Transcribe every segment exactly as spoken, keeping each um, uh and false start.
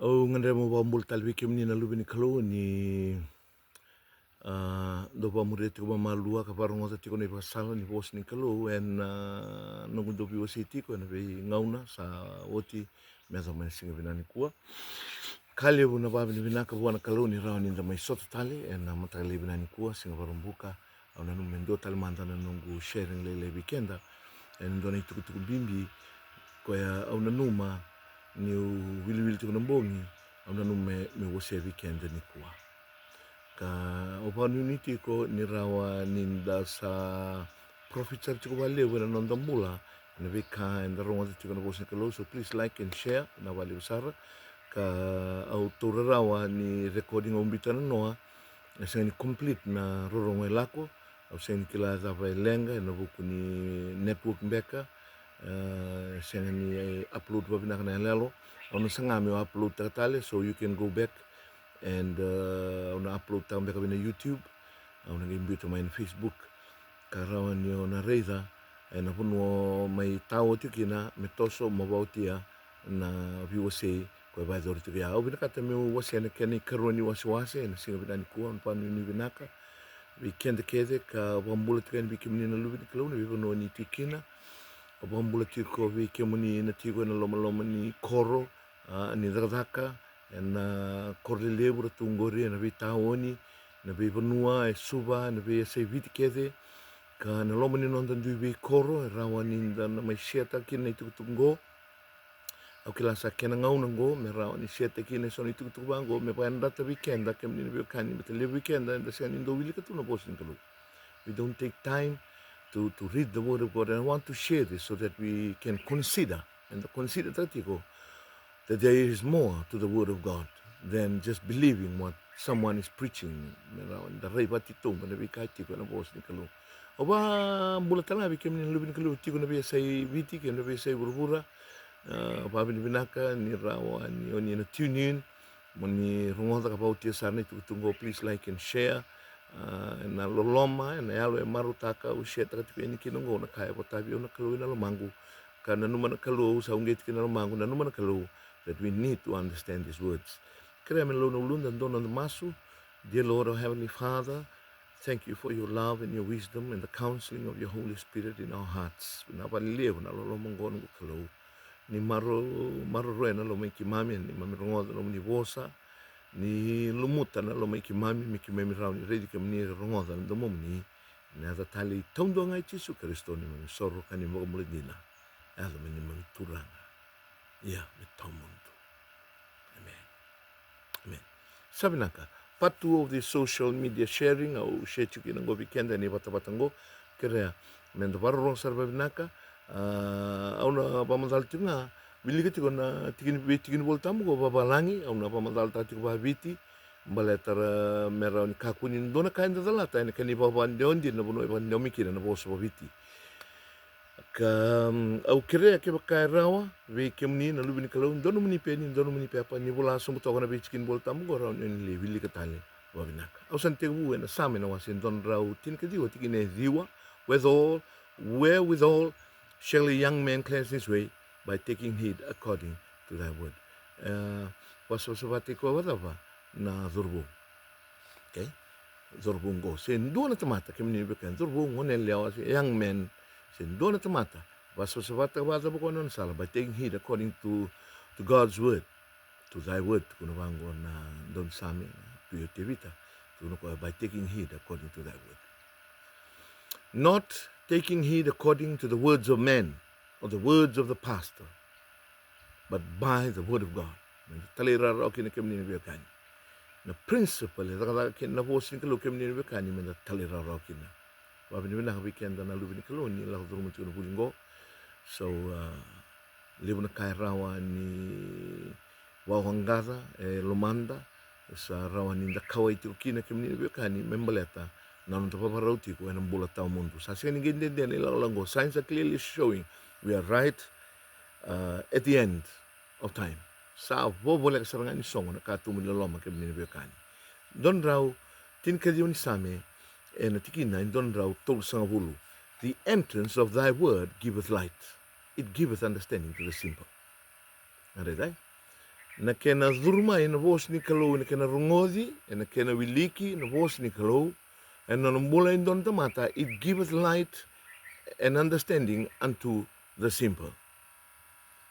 Au gadreva meu vakabula tale vei kemuni na luve ni Kalou ni, ah, dau vakamuria tiko vakamalua ka vakarogoca tiko na ivakasala ni vosa ni Kalou ena noqu dau veiwasei tiko ena veigauna sa oti me yaco mai na siga vinaka nikua. Ka levu na vakavinavinaka vua na Kalou ni rawa ni da mai sota tale ena mataka lailai vinaka nikua, Siga Vakaraubuka. Au nanuma me dua tale mada na noqu sharing lailai vei keda ena dua na itukutuku bibi koya au nanuma niu wiliwili tiko na bogi, au nanuma me, meu wasea vei keda nikua. Ka au vakanuinui tiko ni rawa ni da sa profit sara tiko vakalevu ena noda bula ena veika eda rogoca tiko na vosa ni Kalou. So please like and share, na vakalevu sara. Ka au taura rawa ni recording au biuta na noa, e sega ni complete na rorogo e lako. Au sega ni kila cava e leqa ena vuku ni network beka. E sega ni upload vakavinaka na yaloyalo. Au na saga meu upload taka tale, so you can go back and, uh, au na upload taka beka vei na YouTube. Au na qai biuta mai na Facebook ka rawa ni o na raica ena vanua o mai tao tiko kina me toso mo vakaotia na veiwasei koya e vakayacori tiko ya. Au vinakata meu wasea na kena ikarua ni wasewase ena siga vinaka nikua, na vakanuinui vinaka vei keda kece ka vakabula tiko yani vei kemuni na luve ni Kalou na veivanua ni tiko kina. Au vakabula tiko vei kemuni na tiko ena lomaloma ni koro, ah, ni cakacaka, ena koro lelevu ratou oqori, ena veitaoni, na veivanua e Suva, na veiyasai Viti kece, ka na loma ni noda dui veikoro e rawa ni da na mai share taka kina na itukutuku oqo. Au kila sa kena gauna oqo me rawa ni share taki kina eso na itukutuku vaqo me vakayadrata vei keda, kemuni na veiwekani, baleta levu vei keda eda sega ni dau wilika tu na vosa ni Kalou. We don't take time to, to read the word of God, and I want to share this so that we can consider, and consider taka tiko that there is more to the word of God than just believing what someone is preaching. Me rawa ni da rai vakatitobu ena veika e tiko ena vosa ni Kalou. Au vakabula tale ga vei kemuni na luve ni Kalou tiko na veiyasai Viti kei na veiyasai vuravura. Ah, vakavinavinaka ni rawa ni o ni na tune in mo ni rogoca ka vakaotia sara na itukutuku oqo. Please like and share. Ah, ena loloma, ena yalo e marautaka au share taka tiko yani kina oqo na ka e vakatavi au na Kalou ena lomaqu. Ka nanuma na Kalou, au sa uqeti kina na lomaqu, nanuma na Kalou that we need to understand these words. Kerea me lou na uluda, dua na noda masu. Dear Lord, our Heavenly Father, thank you for your love and your wisdom and the counseling of your Holy Spirit in our hearts. Vinaka vakalevu na loloma oqo noqu Kalou. Ni maroroi na loma i keimami, ni keimami rogoca na nomuni vosa. Ni lumuta na loma i keimami, me keimami rawa ni raici kemuni, rogoca na domomuni. Ena yaca talei taudua ga i Jisu Karisito neimami isoro ka neimami ivakabula dina. Yaco me neimami Turaga. Ia, me tawamudu. Amen. Amen. Sa vinaka. Part two of the social media sharing, au share tiko kina oqo vei keda ena ivatavata oqo. Kerea me da vakarorogo sara vakavinaka. Ah, au na vakamacala tiko ga, wilika tiko na tikini, veitikinivolatabu oqo vakavalagi, au na vakamacalataka tiko vakaviti. Baleta me rawa ni kakua ni dua na ka eda calata ena kena ivakavakadewa dina na vanua e vakadewa mai kina na vosa vakaviti. Ka, mm, au kerea kevaka e rawa vei kemuni na luve ni Kalou, dua nomuni peni, dua nomuni pepa, ni vola sobu toka na veitikinivolatabu oqo, rawa ni o ni lai wilika tale vakavinaka. Au sa na tekivu ena Same na wase dua na drau tinikaciwa, tikina e ciwa. With all, wherewithal shall a young man cleanse his way, by taking heed according to thy word. E, vakasavasavataki koya vakacava na cauravou? Okay? Cauravou oqo, se dua na tamata, kemuni na veiwekani, cauravou, goneyalewa, se young man, se dua na tamata, vakasavasavataka vakacava koya na nona sala? By taking heed according to, to God's word, to thy word, tukuna vaqo na daunisame, na Tui o Tevita, tukuna koya, by taking heed according to thy word. Not taking heed according to the words of men or the words of the pastor, but by the word of God. Me da talairawarawa kina, kemuni na veiwekani. Na principle e cakacaka kina na vosa ni Kalou, kemuni na veiwekani, me da talairawarawa kina. Vakavinavinaka vei keda na luve ni Kalou ni lako curuma tiko na vuli oqo. So, uh, levu na ka e rawa ni vakawaqaca e lomada, sa rawa ni da kauwai tiko kina, kemuni na veiwekani, me baleta na noda vavarau tiko ena bula tawamudu. Sa sega ni qai dede na ilakolako oqo. Signs are clearly showing we are right, uh, at the end of time. Sa vo voleka sara ga ni sogo na katuba ni loloma, kemuni na veiwekani. Dua na drau tinikaciwa ni Same, ena tikina e dua na drau tolusagavulu. The entrance of thy word giveth light. It giveth understanding to the simple. Right, eh? Na kena curu mai na vosa ni Kalou, na kena rogoci ena kena wiliki na vosa ni Kalou ena nona bula e dua na tamata, it giveth light and understanding unto the simple.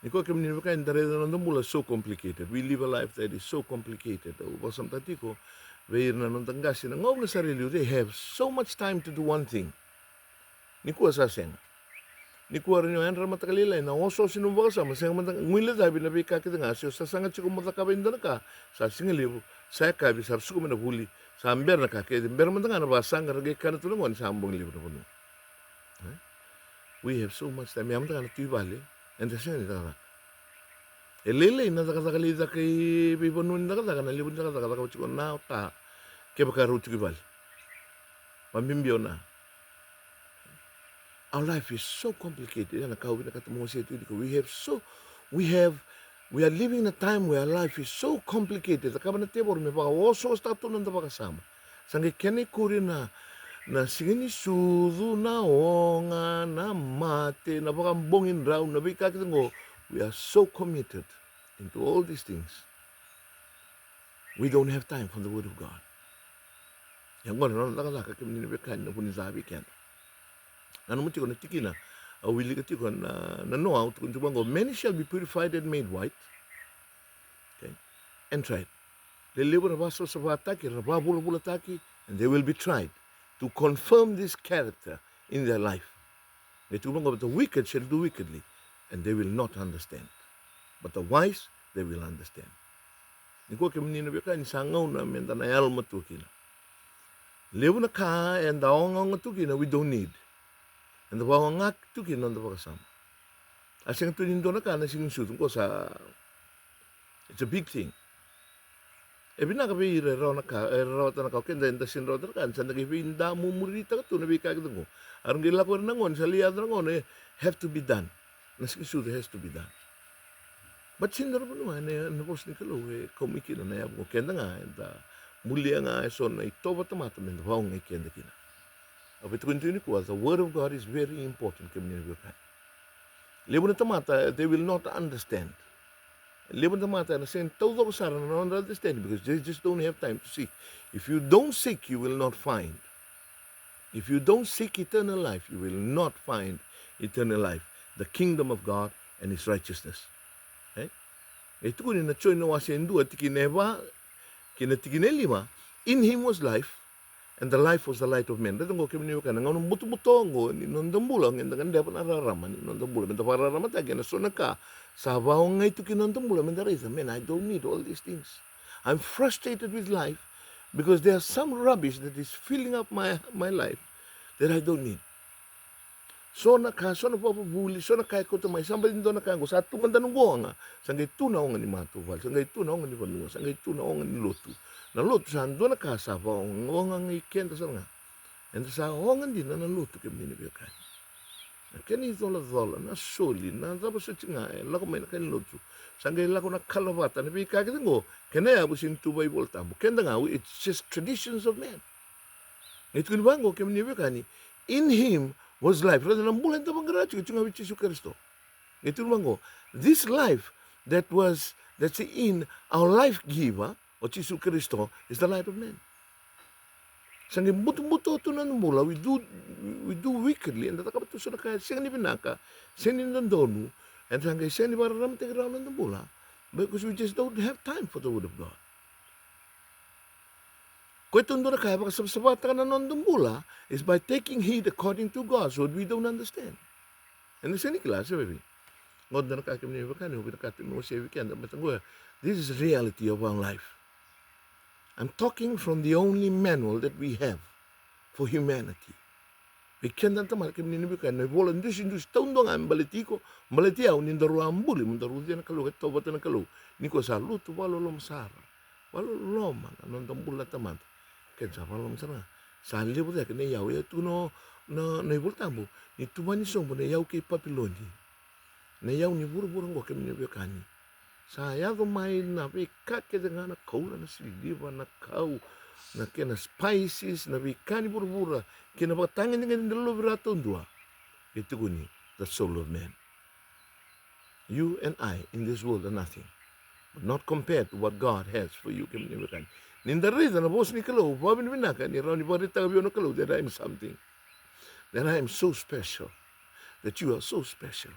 Nikua kemuni na veiwekani, da raica na noda bula so complicated. We live a life that is so complicated. Au vakasamataka tiko vei ira na noda qase na gauna sara e liu, they have so much time to do one thing. Nikua sa sega. Nikua rawa ni o yadra na mataka lailai, na osooso ni nomu vakasama, sega mada ga, guilecavi na veika kece ga, se o sasaga tiko mo cakava e dua na ka, sa siga levu, sa yakavi, sa ra suka mai na vuli, sa bera na ka kece, bera mada ga na vasaqa ra qai kana tu na gone, sa bogi levu na vanua. Eh? We have so much time. Ia mada ga na tu i vale, eda sega ni cakacaka. E lailai na cakacaka lai caka i veivanua ni cakacaka, na levu ni cakacaka cakava tiko na ota, kevaka rau tiko i vale. Vabibi o na. Our life is so complicated. Ia na ka au vinakata meu wasea tiko, we have so, we have, we are living in a time where life is so complicated. Cakava na tevoro me vakaosoosotaka tu na noda vakasama. Sa qai kena ikuri na, na siga ni sucu, na oga, na mate, na vakabogi drau, na veika kece qo. We are so committed into all these things. We don't have time for the word of God. Ia qo na nona cakacaka kemuni na veiwekani, na vu ni ca vei keda. Nanuma tiko na tikina au wilika tiko na, na Noa, au tukuna tiko vaqo, many shall be purified and made white. Okay? And tried. Lelevu era vakasavasavataki, era vakavulavulataki, and they will be tried to confirm this character in their life. Qai tukuna vaqo, but the wicked shall do wickedly, and they will not understand. But the wise, they will understand. Nikua kemuni na veiwekani, sa gauna meda na yalomatua kina. Levu na ka eda ogaoga tu kina, we don't need. Eda vakaoga tu kina noda vakasama. A sega tu ni dua na ka na siga ni sucu qo sa, it's a big thing. E vinaka vei ira e rawa na ka, e rawata na ka, o keda eda sega ni rawata na ka, ni sa da qai veidamurimutaka tu na veika kece qo. A ra qai lako ira na gone, sa lai yaco na gone, have to be done. Na siga ni sucu has to be done. But sega ni dua na vanua ena, na vosa ni Kalou e kau mai kina na yavu qo, keda ga eda bulia ga eso na itovo tamata meda vakaogai keda kina. Au via tukuna tiko nikua, the word of God is very important, kemuni na veiwekani. Levu na tamata, they will not understand. Levu na tamata ena sega ni taucoko sara na nodra understanding because they just don't have time to seek. If you don't seek, you will not find. If you don't seek eternal life, you will not find eternal life, the kingdom of God and his righteousness. Eh? E tukuni na Joni na wase e dua, tikina e va kei na tikina e lima, in him was life, and the life was the light of men. Raica qo kemuni na veiwekani, na gauna butobuto qo ni noda bula, qai da gadreva na rarama ni noda bula meda vakararamataki ena so na ka sa vakaogai tu kina noda bula meda raica, man, I don't need all these things. I'm frustrated with life because there are some rubbish that is filling up my, my life that I don't need. So na ka, so na vakavuvuli, so na ka e kauta mai, sa baci dua na ka qo, sa tu mada na oga, sa qai tu na oga ni matavuvale, sa qai tu na oga ni vanua, sa qai tu na oga ni lotu. Na lotu sa dua na ka sa vakaogaoga i keda sara ga. Eda sa oga dina na lotu, kemuni na veiwekani. Na kena icolacola, na soli, na cava soti ga e lako mai na ka ni lotu. Sa qai lako na kalavata, na veika kece qo, kena yavu sega ni tu vua iVolatabu. Keda ga, it's just traditions of men. Qai tukuni vaqo, kemuni na veiwekani, in him was life. Raica na bula eda vaqara tiko, tiko ga vei Jisu Karisito. Qai tukuni vaqo, this life that was, that's in our life giver, o Jisu Karisito, is the light of men. Sa qai butobuto tu na noda bula, we do, we do wickedly, eda cakava tu so na ka e sega ni vinaka, sega ni dodonu, eda sa qai sega ni vakararamataki rawa na noda bula, because we just don't have time for the word of God. Koya tu dua na ka e vakasavasavataka na noda bula is by taking heed according to God's word we don't understand. Eda sega ni kila se vei. Qo dua na ka, kemuni na veiwekani, au vinakata meu wasea vei keda, baleta qo, this is reality of our life. I'm talking from the only manual that we have for humanity. Vei keda na tamata, kemuni na veiwekani, na ivola dusidusi taudua ga me baleti iko, baleti au, ni daru a buli, mo daru ucuya na Kalou, ka itovo vata na Kalou. Nikua sa lotu vakaloloma sara. Vakaloloma na noda bula na tamata. Keda sa vakaloloma sara ga. Sa levu cake na iyau, e tukuna na, na iVolatabu, ni tuvani sobu na iyau kei Papiloni. Na iyau ni vuravura qo, kemuni na veiwekani. Sa yaco mai na veika kece ga, na koula, na siliva, na kau, na kena spices, na veika ni vuravura, kei na vakatagedegede ni lolovira taudua. E tukuni, the soul of man. You and I in this world are nothing. But not compared to what God has for you, kemuni na veiwekani. Ni da raica na vosa ni Kalou, vakavinavinaka ni rawa ni vakaraitaka vei au na Kalou that I am something, that I am so special, that you are so special.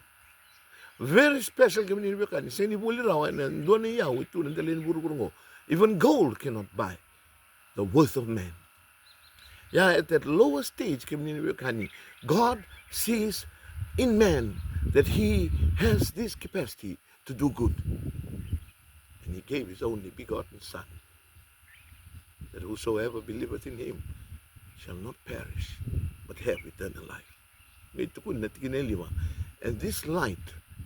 Very special, kemuni na veiwekani. Sega ni voli rawa ena dua na iyau e tu na dela ni vuravura oqo. Even gold cannot buy the worth of man. Yeah, at that lower stage, kemuni na veiwekani, God sees in man that he has this capacity to do good. And he gave his only begotten Son, that whosoever believeth in him shall not perish, but have eternal life. Qai tukuni na tikina e lima, and this light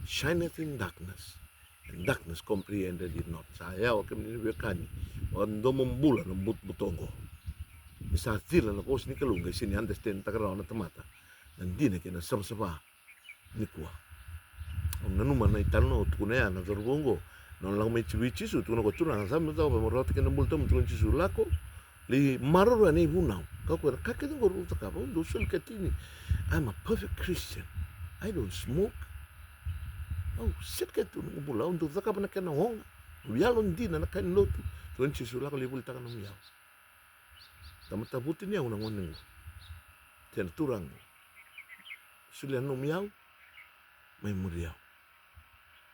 shineth in darkness, and darkness comprehended it not. Sa yawa, kemuni na veiwekani, vakadomobula na butobuto oqo. Ni sa cila na vosa ni Kalou, qai sega ni understand-taka rawa na tamata na dina kei na savasava nikua. Au nanuma na italanoa au tukuna ya na cauravou oqo. Na nona lako mai vei Jisu, tukuna o koya, Turaga, cava meu cakava meu rawata kina na bula tawamudu? Tukuna o Jisu, lako, lai maroroya na ivunau. Kaya o koya, na ka kece oqo au cakava, au dau soli katini. I'm a perfect Christian. I don't smoke. Au set kece tu na noqu bula, au dau cakava na kena oga. Au yalodina na ka ni lotu. Tukuna o Jisu, lako lai volitaka na nomu iyau. Tamata vutuniyau na gone qo. Kena turaga qo. Solia na nomu iyau, mai muri au.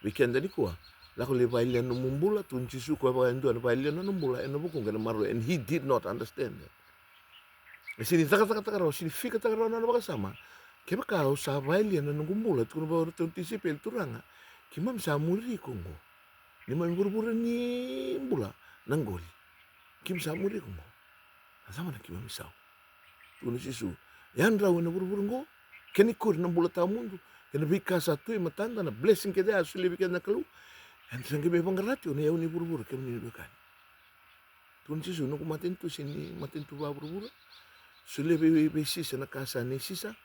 Vei keda nikua, lako lai vakayalia na nomu bula, tukuna o Jisu, o koya vaka e dua na vakayalia na nona bula ena vukuqu ena maroroi, and he did not understand that. E sega ni cakacakataka rawa, sega ni fikataka rawa na nona vakasama. Kevaka au sa vakayalia na noqu bula, tukuna vua o iratou na tisaipeli, Turaga, keimami sa muri iko qo. Neimami vuravura ni bula na qoli. Keimami sa muri iko qo. Na cava na keimami isau? Tukuna o Jisu, yadrau ena vuravura oqo, kena ikuri na bula tawamudu, kei na veika sa tu e matada, na blessing kece a solia vei keda na Kalou. Eda sa qai mai vaqara tiko na iyau ni vuravura, kemuni na veiwekani. Tukuna o Jisu, noqu matanitu sega ni matanitu vakavuravura. Solia vei, vei, vei Sisa na ka sa nei Sisa.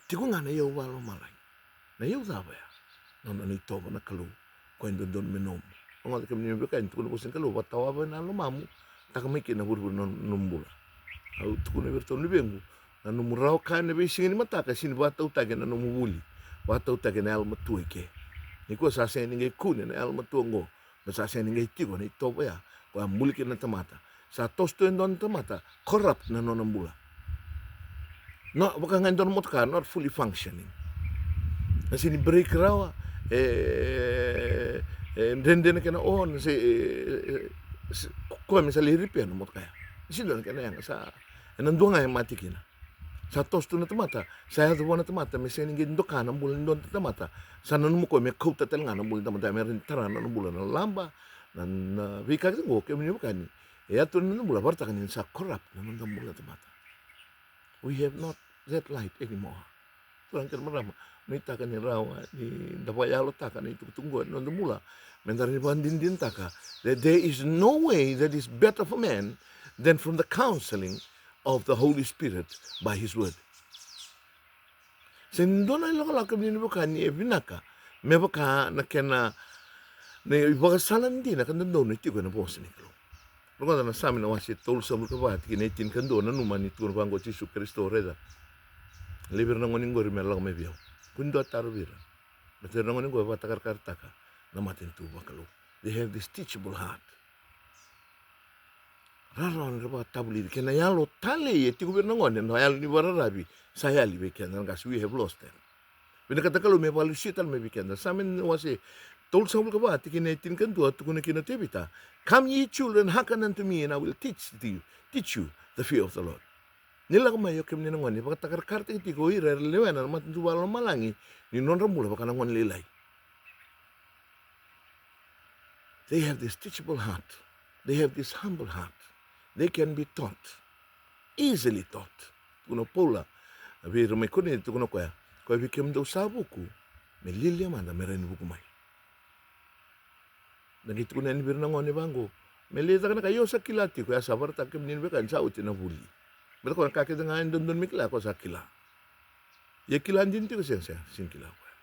Tiko ga na iyau vakalomalagi. Na iyau cava ya? Na nona itovo na Kalou. Koya e dodonu me nomu. Rogoca, kemuni na veiwekani, tukuna na vosa ni Kalou, vakatawava ena lomamu, taka mai kina na vurevure ni nomu bula. Au tukuna vei iratou na luvequ, na nomu rawa ka ena veisiga ni mataka, sega ni vakatautaki ena nomu vuli, vakatautaki ena yalomatua i ke. Nikua sa sega ni qai kune na yalomatua oqo, me sa sega ni qai tiko na itovo ya, koya a buli kina na tamata. Sa toso tu e dua na tamata, corrupt na nona bula. Na vaka ga e dua na motoka, not fully functioning. Na sega ni brake rawa, e, e dredre na kena horn, se, e, e, se, koya me sa lai repair na motoka ya. Sega ni dua na kena yaga, sa, ena dua ga e mate kina. Sa toso tu na tamata, sa yaco vua na tamata me sega ni qai doka na bula ni dua na tamata. Sa nanuma o koya me kauta tale ga na bula ni tamata, me rawa ni tara na nona bula na laba, na, na veika kece oqo, kemuni na veiwekani. E yaco tu na noda bula, vakaraitaka ni sa corrupt na noda bula na tamata. We have not that light anymore. Turaga kei na marama, nuitaka ni rawa ni da vakayalotaka na itukutuku oqo ena noda bula, me da rawa ni vakadinadinataka that there is no way that is better for man than from the counseling of the Holy Spirit by his word. Sega ni dua na ilakolako, kemuni na veiwekani, e vinaka me vaka na kena, na ivakasala dina ka dodonu e tiko ena vosa ni Kalou. Rogoca na Same na wase tolusagavulu ka va, tikina e tinikadua, nanuma ni tukuna vaqo o Jisu Karisito, raica, laivi ira na gone qori me ra lako mai vei au. Kua ni dua tarovi ira. Baleta o ira na gone qo e vakatakarakarataka na matanitu vakalou. They have this teachable heart. Rawarawa ni ra vakatavulici, kei na yalo talei e tiko vei ira na gone, na yalo ni vakararavi sa yali vei keda na qase. We have lost that. Vinakata na Kalou me vakalusia tale mai vei keda. Same na wase tolusagavulu ka va, tikina e tinikadua, tukuna kina o Tevita, "Come, ye children, hearken unto me, and I will teach thee, teach you the fear of the Lord." Ni lako mai, o kemuni na gone, vakatakarakarataki tiko o ira era lewena na matanitu vakalomalagi ni nodra bula vaka na gone lailai. They have this teachable heart. They have this humble heart. They can be taught. Easily taught. Tukuna o Paula vei ira mai Korinica, tukuna o koya, koya vei kemudou sa vuku, me lialia mada me rawa ni vuku mai. Na qai tukuna yani vei ira na gone vaqo, me lai caka na ka, io, sa kila tiko, ia sa vakaraitaka, kemuni na veiwekani, sa oti na vuli. Baleta o koya na ka kece ga e dodonu me kila, o koya sa kila. Ia kila dina tiko, sega, sega, sega ni kila o koya.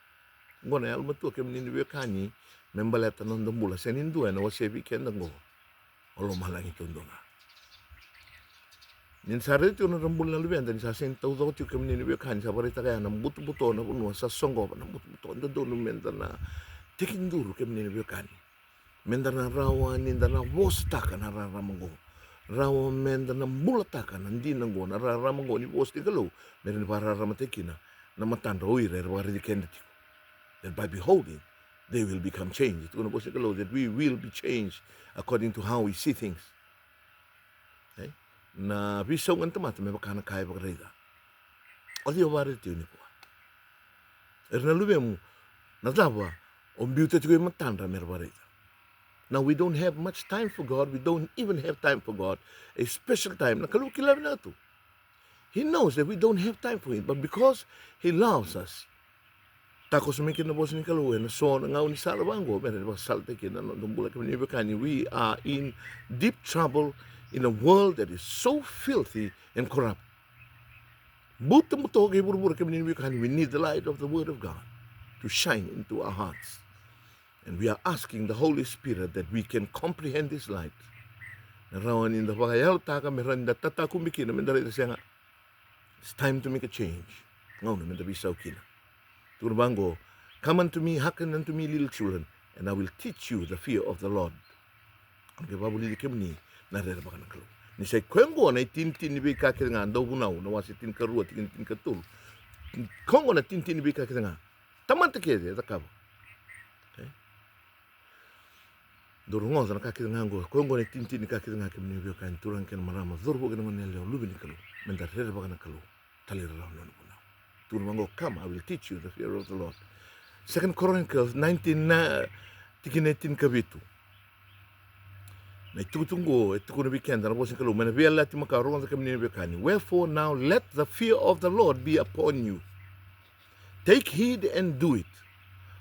Oqo na yalomatua, kemuni na veiwekani, me baleta na noda bula. Sega ni dua ena wasea vei keda oqo o lomalagi taudua ga. Ni da sa raica tiko na nodra bula na luveda, ni sa sega ni taucoko tiko, kemuni na veiwekani, sa vakaraitaka ya na butobuto, na vanua sa soqova, na butobuto, dodonu meda na tekiduru, kemuni na veiwekani. Meda na rawa ni da na vosataka na rarama oqo. Rawa meda na bulataka na dina oqo, na rarama oqo ni vosa ni Kalou, me ra na vakararamataki kina na matadra o ira era vakaraici keda tiko. That by beholding, they will become changed. Tukuna na vosa ni Kalou that we will be changed according to how we see things. E? Na veisau ga ni tamata me vaka na ka e vakaraica. O cei o vakaraica tiko nikua? Era na luvemu, na cava o biuta tiko e matadra me ra vakaraica? Now we don't have much time for God. We don't even have time for God. A special time. Na Kalou kila vinaka tu. He knows that we don't have time for him, but because he loves us, takoso mai kina na vosa ni Kalou ena so na gaunisala vaqo, me ra vakasalataki kina na noda bula. Kemuni na veiwekani, we are in deep trouble in a world that is so filthy and corrupt. Butobuto kei vuravura, kemuni na veiwekani, we need the light of the word of God to shine into our hearts. And we are asking the Holy Spirit that we can comprehend this light. Me rawa ni da vakayalotaka, me rawa ni da tatakube kina, me da raica sega. It's time to make a change. Gauna me da veisau kina. Tukuna vaqo, "Come unto me, hearken unto me, little children, and I will teach you the fear of the Lord." Au na qai vakavulici kemuni na rerevaka na Kalou. Ni sa i koya oqo na itinitini ni veika kece ga, Dauvunau na wase tinikarua, tikina tinikatolu. Koya oqo na itinitini ni veika kece ga. Tamata kece e cakava. Okay? Dou rogoca na ka kece ga oqo, koya oqo na itinitini ni ka kece ga, kemuni na veiwekani, turaga kei na marama, cauravou kei na goneyalewa, luve ni Kalou, me da rerevaka na Kalou, talairawarawa na nona vunau. Tukuna vaqo, "Come, I will teach you the fear of the Lord." Second Chronicles nineteen, na tikina e tinikavitu. Na itukutuku oqo e tukuna vei keda na vosa ni Kalou mai na Veiyalayalati Makawa, rogoca kemuni na veiwekani. "Wherefore now let the fear of the Lord be upon you. Take heed and do it.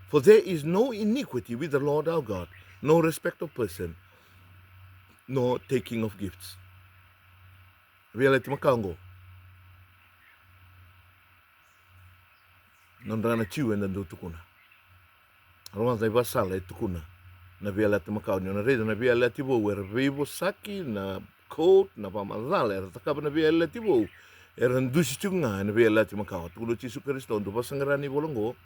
For there is no iniquity with the Lord our God, no respect of person, no taking of gifts." Veiyalayalati Makawa oqo. Nodra na Jiu eda dau tukuna. Rogoca na ivakasala e tukuna na Veiyalayalati Makawa. Ni o na raica na Veiyalayalati Vou, era veivosaki, na coat, na vakamacala era cakava na Veiyalayalati Vou, era dusi tiko ga ena Veiyalayalati Makawa. Tukuna o Jisu Karisito, dou vakasaqara na ivola oqo.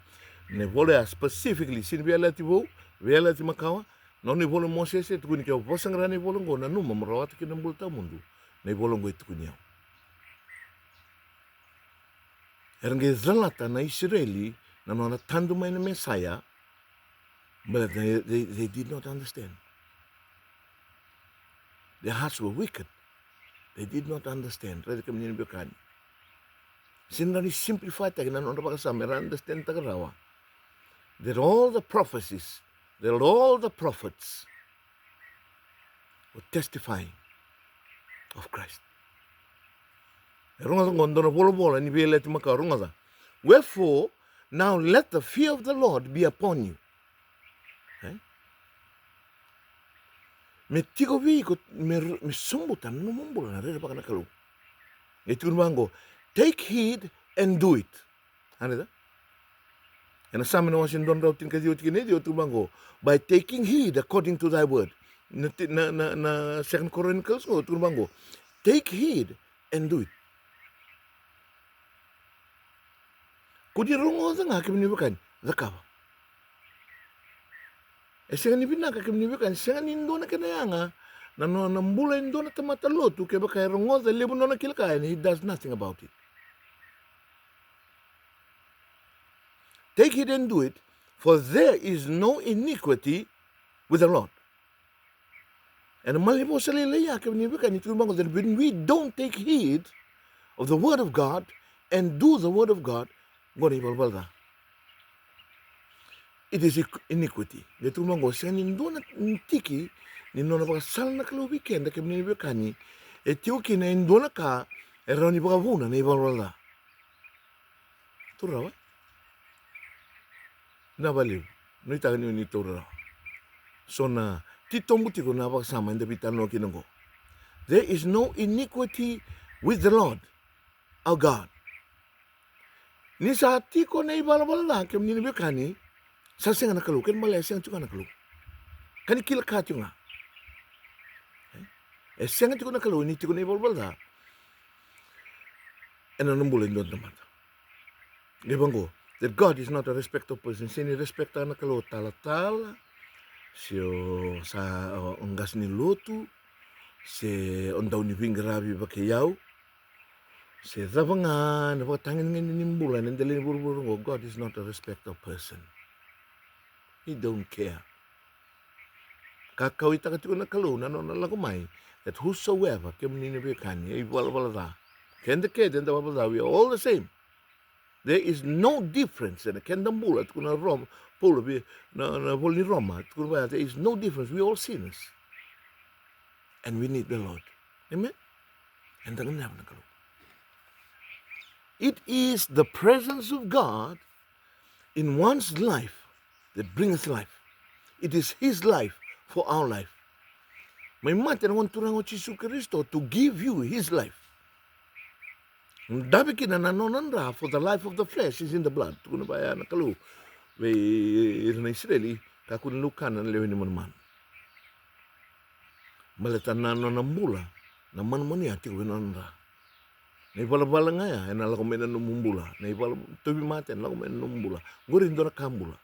Na ivola ya specifically, sega ni Veiyalayalati Vou, Veiyalayalati Makawa. Na nona ivola o Mosese e tukuni, ke o vakasaqara na ivola oqo, nanuma mo rawata kina na bula tawamudu. Na ivola oqo e tukuni au. Era qai calata na Isireli na nona tadu mai na Messiah, but they, they, they did not understand. Their hearts were wicked. They did not understand. Raica kemuni na veiwekani. Sega ni simplify-taki na nodra vakasama, era understand-taka rawa that all the prophecies, that all the prophets were testifying of Christ. E rogoca oqo e dua na volavola ni Veiyalayalati Makawa, rogoca. "Wherefore, now let the fear of the Lord be upon you." E? Me tiko vei iko, me, me sobuta na nomu bula na rerevaka na Kalou. E tukuna vaqo, "Take heed and do it." Ena Same na wase dua na drau tinikaciwa, tikina e ciwa, tukuna vaqo, "By taking heed according to thy word." Na, na, na, na Second Chronicles qo, tukuna vaqo, "Take heed and do it." Ko ni rogoca ga, kemuni na veiwekani, cakava. E sega ni vinaka, kemuni na veiwekani, sega ni dua na kena yaga na nona bula e dua na tamata lotu kevaka e rogoca levu na nona kila ka and he does nothing about it. "Take heed and do it, for there is no iniquity with the Lord." Ena malanivosa lailai ya, kemuni na veiwekani, tukuna vaqo, that when we don't take heed of the word of God and do the word of God, qo na ivalavala ca. It is iniquity. Qai tukuna vaqo, sega ni dua na tiki ni nona vakasala na Kalou vei keda, kemuni na veiwekani, e tiko kina e dua na ka e rawa ni vakavuna na ivalavala ca. Taura rawa. Na vakalevu. Nuitaka ni o ni taura rawa. So na titobu tiko na vakasama eda veitalanoa kina oqo. There is no iniquity with the Lord our God. Ni sa tiko na ivalavala ca, kemuni na veiwekani, sa sega na Kalou, kena ibalebale e sega tiko ga na Kalou. Ka ni kila ka tiko ga. E sega tiko na Kalou ni tiko na ivalavala ca ena nona bula e dua na tamata. Qai vaqo, that God is not a respecter of person. Sega ni respect-taka na Kalou o talatala, Se o sa, o, o qase ni lotu, se o dau ni veiqaravi vakayau, se cava ga na vakatagedegede ni bula ena dela ni vuravura oqo, God is not a respecter of person. He don't care. Ka kauwaitaka tiko na Kalou na nona lako mai, that whosoever, kemuni na veiwekani, e ivalavala ca, keda kece eda vala ca, we are all the same. There is no difference ena keda bula, tukuna Roma, Paula vei na, na ivola ni Roma, tukuna vaya, there is no difference. We are all sinners. And we need the Lord. Amen? Eda gadreva na Kalou. It is the presence of God in one's life that brings life. It is His life for our life. Mai mate na Gone Turaga o Jisu Karisito to give you His life. Dave kina na nona dra, for the life of the flesh is in the blood. Tukuna vaya na Kalou vei ira na Isireli, kakua ni laukana na lewe ni manumanu. Baleta na nona bula, na manumanu ya tiko vei nona dra. Na ivalavala ga ya ena lako mai na nomu bula. Na ivala, tauvimate ena lako mai na nomu bula. Qori e dua na ka bula.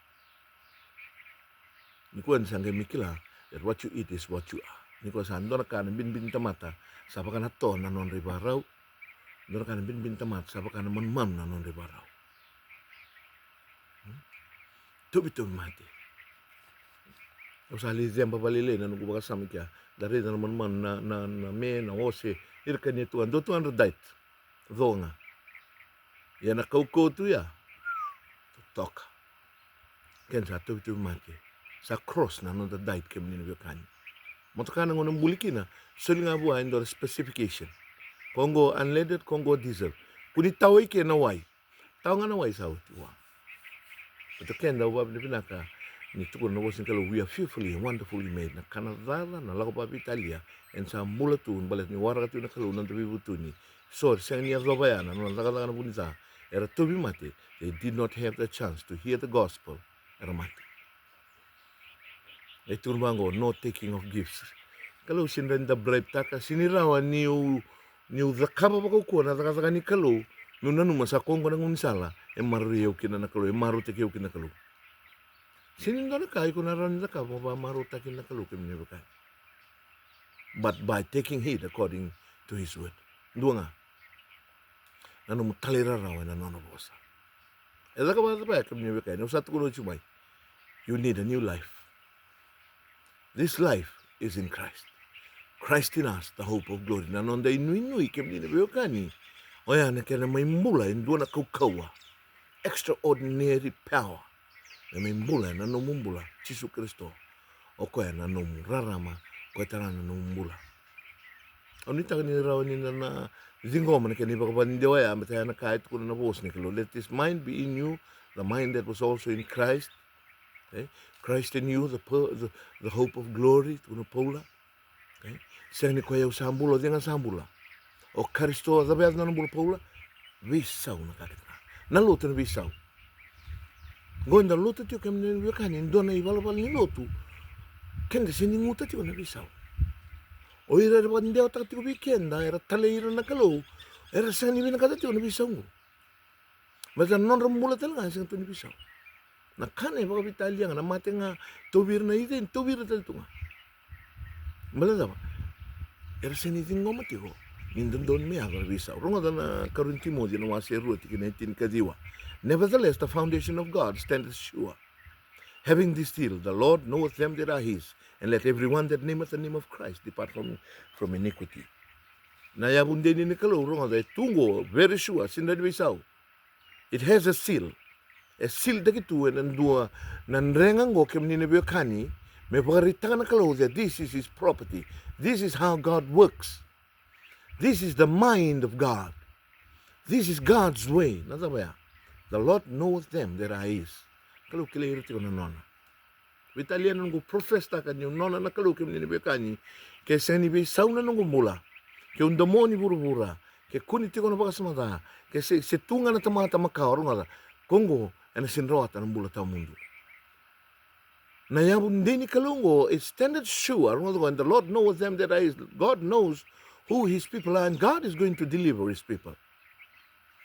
Nikua ni sa qai mai kila that what you eat is what you are. Nikua sa dua na ka na binibini tamata sa vaka na toa na nodra ivarau. Dua na ka na binibini tamata sa vaka na manumanu na nodra ivarau. Hmm? Tauvitauvimate. Au sa lai ceba vakalailai na noqu vakasama kea. Da raica na manumanu, na, na, na me, na ose, ira kania tu ga, dua tu ga na diet. Co ga. Ia na kaukauwa tu ya, totoka. Kena sa tauvitauvimate. Sa cross na noda diet, kemuni na veiwekani. Motoka na gauna buli kina, soli ga vua e dua na specification. Ko qo unleaded, ko qo diesel. Kua ni tawa i ke na wai. Tawa ga na wai sa oti vua. Baleta keda au vakavinavinaka ni tukuna na vosa ni Kalou, we are fearfully and wonderfully made. Na ka na cala, na lako vakaveitalia, eda sa bula tu baleta ni waraka tu na Kalou na noda veivutuni. So era sega ni yacova ya na nona cakacaka na vu ni ca. Era tauvimate. They did not have the chance to hear the gospel. Era mate. E tukuna vaqo, no taking of gifts. Kalou sega ni da bribe taka, sega ni rawa niu, niu cakava vakaukauwa na cakacaka ni Kalou, meu nanuma sa koya qo na gaunisala e maroroi au kina na Kalou, e marautaki au kina na Kalou. Sega ni dua na ka iko na rawa ni cakava mo vakamarautaki na Kalou, kemuni na veiwekani. But by taking heed according to his word. Dua ga. Na nomu talairawarawa ena nona vosa. E caka vakacava ya, kemuni na veiwekani, au sa tukuna oti mai. You need a new life. This life is in Christ. Christ in us, the hope of glory. Na noda inuinui, kemuni na veiwekani, oya na kena mai bula e dua na kaukauwa. Extraordinary power. Me mai bula ena nomu bula, Jisu Karisito. O koya na nomu rarama, o koya tale ga na nomu bula. Au nuitaka ni rawa ni da na ciqoma na kena ivakavakadewa ya, baleta ya na ka e tukuna na vosa ni Kalou. Let this mind be in you, the mind that was also in Christ. Okay? Christ in you, the, po- the, the hope of glory, tukuna o Paula. Okay? Sega ni koya au sa bula, o cei ga sa bula. O Karisito, cava yaco na nona bula o Paula? Veisau na ka kece ga. Na lotu na veisau. Qo eda lotu tiko, kemuni na veiwekani, e dua na ivalavala ni lotu. Keda sega ni guta tiko na veisau. O ira era vakadewataka tiko vei keda, era talai ira na Kalou, era sega ni vinakata tiko na veisau qo. Baleta na nodra bula tale ga e sega tu ni veisau. Na kana e vakaveitalia ga, na mate ga, tauvi ira na iceni, tauvi ira tale tu ga. Baleta cava? Era sega ni ciqoma tiko ni dodonu me yaco na veisau. Rogoca na karua ni Timoci na wase e rua, tikina e tinikaciwa. Nevertheless, the foundation of God standeth sure. Having this seal, the Lord knoweth them that are his, and let every one that nameth the name of Christ depart from, from iniquity. Na yavu dei ni Kalou, rogoca, e tu qo, very sure, sega ni veisau. It has a seal. E sealtaki tu ena dua na drega qo, kemuni na veiwekani, me vakaraitaka na Kalou that this is his property. This is how God works. This is the mind of God. This is God's way. Na cava ya? The Lord knows them that are his. Kalou kilai ira tiko na nona. Veitalia na noqu profess taka niu nona na Kalou, kemuni na veiwekani. Ke sega ni veisau na noqu bula, keu domoni vuravura, ke kua ni tiko na vakasama ca, ke se, se tu ga na tamata makawa, rogoca, ko qo ena sega ni rawata na bula tawamudu. Na yavu dei ni Kalou qo, it standeth sure, rogoca qo, and the Lord knows them that are his. God knows who his people are, and God is going to deliver his people.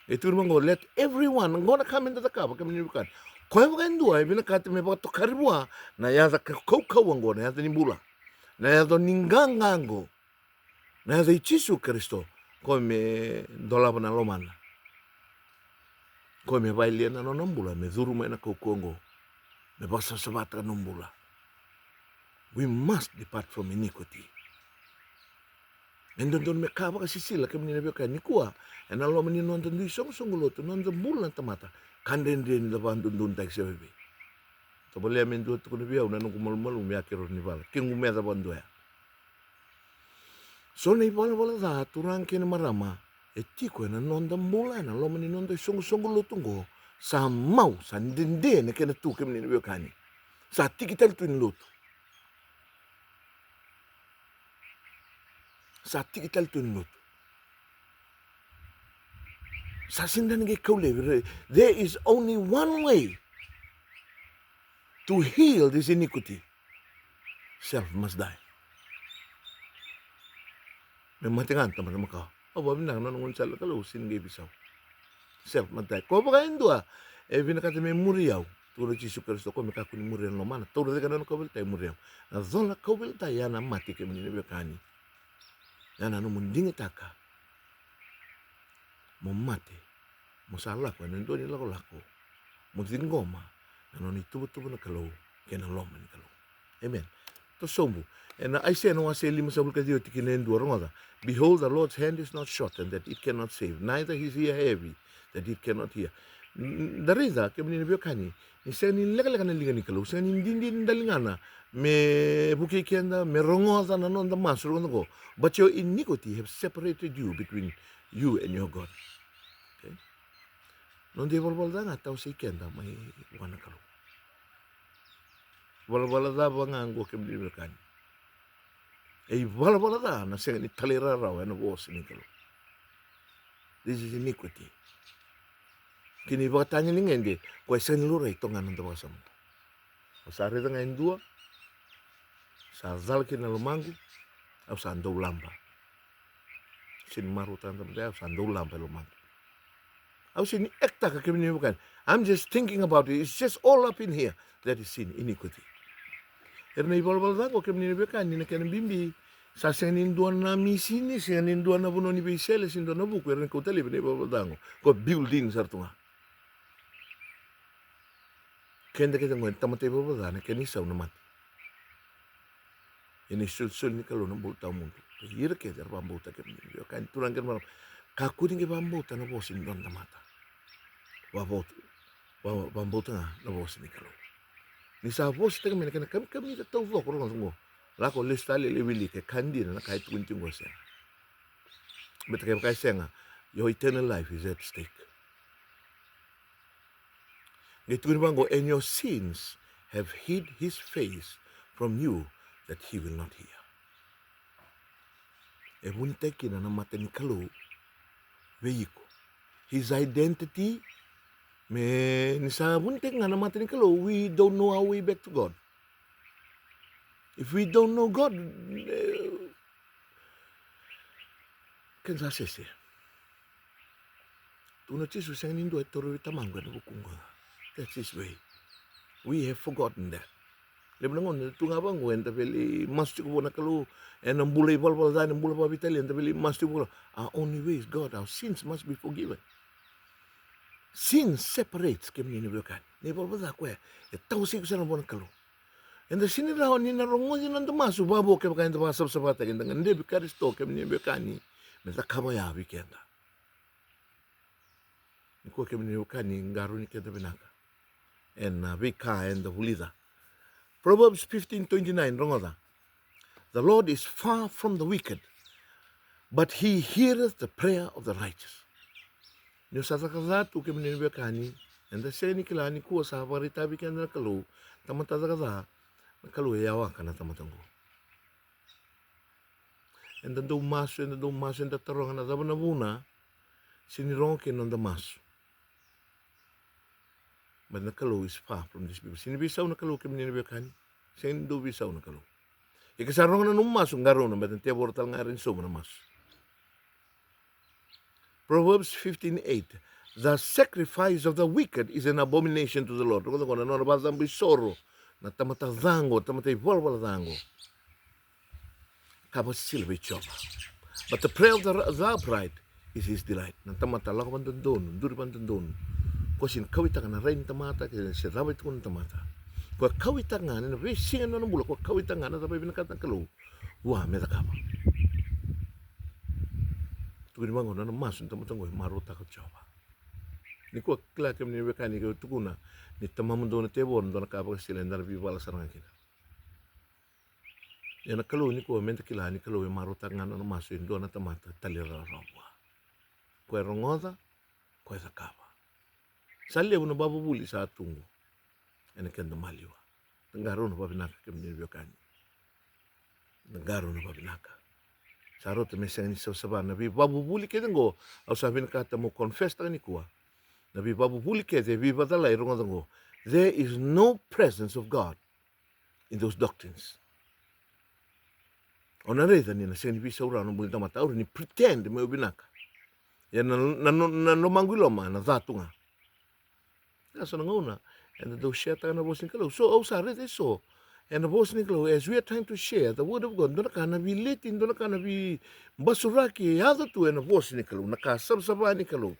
E tukuna mai qo, let everyone, qo na ka meda cakava, kemuni na veiwekani. Koya vaka e dua e vinakata me vakatokari vua na yaca ka-, kaukauwa oqo, na yaca ni bula, na yaca ni qaqa oqo, na yaca i Jisu Karisito, koya me dolava na lomana. Koya me vakayalia na nona bula, me curu mai na kaukauwa oqo, me vakasavasavataka na bula. We must depart from iniquity. E dodonu me ka vakasisila, kemuni na veiwekani, nikua ena loma ni noda dui soqosoqo lotu, noda bula na tamata, ka dredre ni da vakadodonutaki se vevei. Tavalea me dua tukuna vei au na noqu malumalumu, me a keirau ni vala, kequ meca vakadua ya. So na ivalavala ca, turaga kei na marama, e tiko ena noda bula, ena loma ni noda isoqosoqo lotu oqo, sa mau, sa dede na kena tu, kemuni na veiwekani. Sa tiki tale tu ni lotu. Sa tiki tale tu ni lotu. Sa sega ni qai kau laivi. There is only one way to heal this iniquity. Self must die. Me mate ga na tamata makawa. Au vakavinaka na nona gaunisala na Kalou, sega ni qai veisau. Self must die. Ko vaka e dua e vinakata me muri au, tukuna o Jisu Karisito, ko me kakua ni muria na lomana, taura cake na nona kauveilatai, muri au. Na colo na kauveilatai ya na mate, kemuni na veiwekani. Ya na nomu digitaka mo mate, mo sa lako ena dua ni lakolako, mo ciqoma na nona ituvatuva na Kalou kei na loma ni Kalou. Amen. Toso sobu. Ena Aisea na wase e limasagavulu ka ciwa, tikina e dua, rogoca. Behold, the Lord's hand is not shortened that it cannot save, neither his ear heavy that it cannot hear. N-, da raica, kemuni na veiwekani, ni sega ni lekaleka na liga ni Kalou, sega ni didi na daligana me vukei keda, me rogoca na noda masu, rogoca oqo. But your iniquity have separated you between you and your God. Okay? Noda ivalavala ca ga tawasei keda mai vua na Kalou. Valavala ca vaka ga oqo, kemuni na veiwekani. E ivalavala ca na sega ni talairawarawa ena vosa ni Kalou. This is iniquity. Kena ivakatagedegede, koya e sega ni laurai, toka ga na noda vakasama. Au sa raica ga e dua, sa cala kina na lomaqu, au sa dau laba. Sega ni marautaka na tamata ya, au sa dau laba e lomaqu. Au sega ni act-taka, kemuni na veiwekani. I'm just thinking about it. It's just all up in here. That is sin, iniquity. Era na ivalavala ca oqo, kemuni na veiwekani, na kena bibi, sa sega ni dua na misini, sega ni dua na vanua ni veisele, sega ni dua na vuku era na kauta laivi na ivalavala ca oqo. Ko built-in sara tu ga. Keda kece oqo e tamata ivalavala ca, na kena isau na mate. Ena isolisoli ni Kalou na bula tawamudu. Ira kece era vakabauta, kemuni na veiwekani, turaga kei na marama, kakua ni qai vakabauta na vosa ni dua na tamata. Vakabauta, va-, vakabauta ga na vosa ni Kalou. Ni sa vosataki mai na kena kamikamica taucoko, rogoca oqo. Lako lesu tale, lai wilika e ka dina na ka e tukuni tiko oqo, sega. Baleta kevaka e sega, your eternal life is at stake. Qai tukuni vaqo, and your sins have hid his face from you that he will not hear. E vunitaki kina na mata ni Kalou vei iko. His identity, me ni sa vunitaki ga na mata ni Kalou, we don't know our way back to God. If we don't know God, eh, keda sa sese. Tukuna o Jisu, sega ni dua e toro vei Tamaqu ena vukuqu ga. That's his way. We have forgotten that. Levu na gauna tu ga vaqo eda via lai masu tiko vua na Kalou ena bula ivalavala ca, ena bula vakaveitalia, eda via lai masu tiko vua na Kalou. Our only way is God. Our sins must be forgiven. Sin separates, kemuni na veiwekani. Na ivalavala ca koya e tawasei iko sara vua na Kalou. Eda sega ni rawa ni na rogoci na noda masu vavo kevaka eda vakasavasavataki, eda gadrevi Karisito, kemuni na veiwekani, me cakava ya vei keda. Nikua, kemuni na veiwekani, qarauni keda vinaka ena veika eda vulica. Proverbs fifteen twenty-nine, rogoca. The Lord is far from the wicked, but he heareth the prayer of the righteous. Ni o sa caka ca tu, kemuni na veiwekani, eda sega ni kila, nikua sa vakaraitaka vei keda na Kalou, tamata caka ca, na Kalou e yawaka na tamata oqo. Eda dau masu, eda dau masu, eda taroga na cava na vuna, sega ni rogo kina na noda masu. But na Kalou is far from these people. Sega ni veisau na Kalou, kemuni na veiwekani. Sega ni dau veisau na Kalou. Ia ke sa rogo na nomu masu, qarauna, baleta na tevoro tale ga e rawa ni sauma na masu. Proverbs fifteen eight. The sacrifice of the wicked is an abomination to the Lord. Rogoca qo, na nona vakacabo isoro na tamata ca qo, tamata ivalavala ca qo, ka vakasisila vei Jiova. But the prayer of the, the upright is his delight. Na tamata lako vakadodonu, duri vakadodonu, ko sega ni kauwaitaka na rai ni tamata, ke se cava e tukuna na tamata. Ko kauwaitaka ga ena veisiga ni nona bula, ko kauwaitaka ga na cava e vinakata na Kalou vua me cakava. Tukuni vaqo, na nona masu na tamata qo e marautaka o Jiova. Nikua, kila, kemuni na veiwekani, ke tukuna ni tamamudou na tevoro, dua na ka vakasisila, eda na veivala sara ga kina. Ia na Kalou nikua, meda kila ni Kalou e marautaka ga na nona masu e dua na tamata talairawarawa vua. Ko e rogoca, ko e cakava. Sa levu na vakavuvuli sa tu qo ena keda maliwa. Da qarauna vakavinaka, kemuni na veiwekani. Da qarauna vakavinaka. Sa rauta me sega ni savasava na veivakavuvuli kece qo. Au sa vinakata meu confess-taka nikua. Na veivakavuvuli kece, veivakacalai, rogoca qo. There is no presence of God in those doctrines. O na raica ni na sega ni veisau rawa na bula ni tamata, au rawa ni pretend meu vinaka. Ia na, na, na, na lomaqu i loma na ca tu ga. Ia so na gauna eda dau share-taka na vosa ni Kalou. So au sa raica eso ena vosa ni Kalou, as we are trying to share the word of God, dua na ka na veileti, dua na ka na veibasuraki e yaco tu ena vosa ni Kalou, na ka savasava ni Kalou.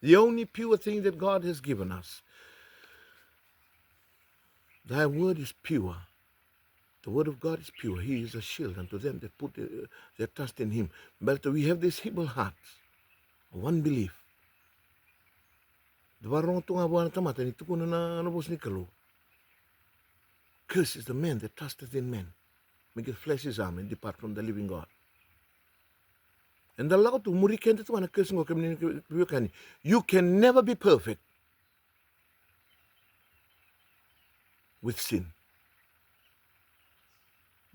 The only pure thing that God has given us. Thy word is pure. The word of God is pure. He is a shield unto them that put uh, their trust in him. But we have this feeble heart of unbelief. Da vakarorogo tu ga vua na tamata ni tukuna na, na vosa ni Kalou. Curse is the man that trusteth in man, maketh flesh his arm, and depart from the living God. Eda lako tu, muri keda tu ga na curse qo, kemuni na veiwekani. You can never be perfect with sin.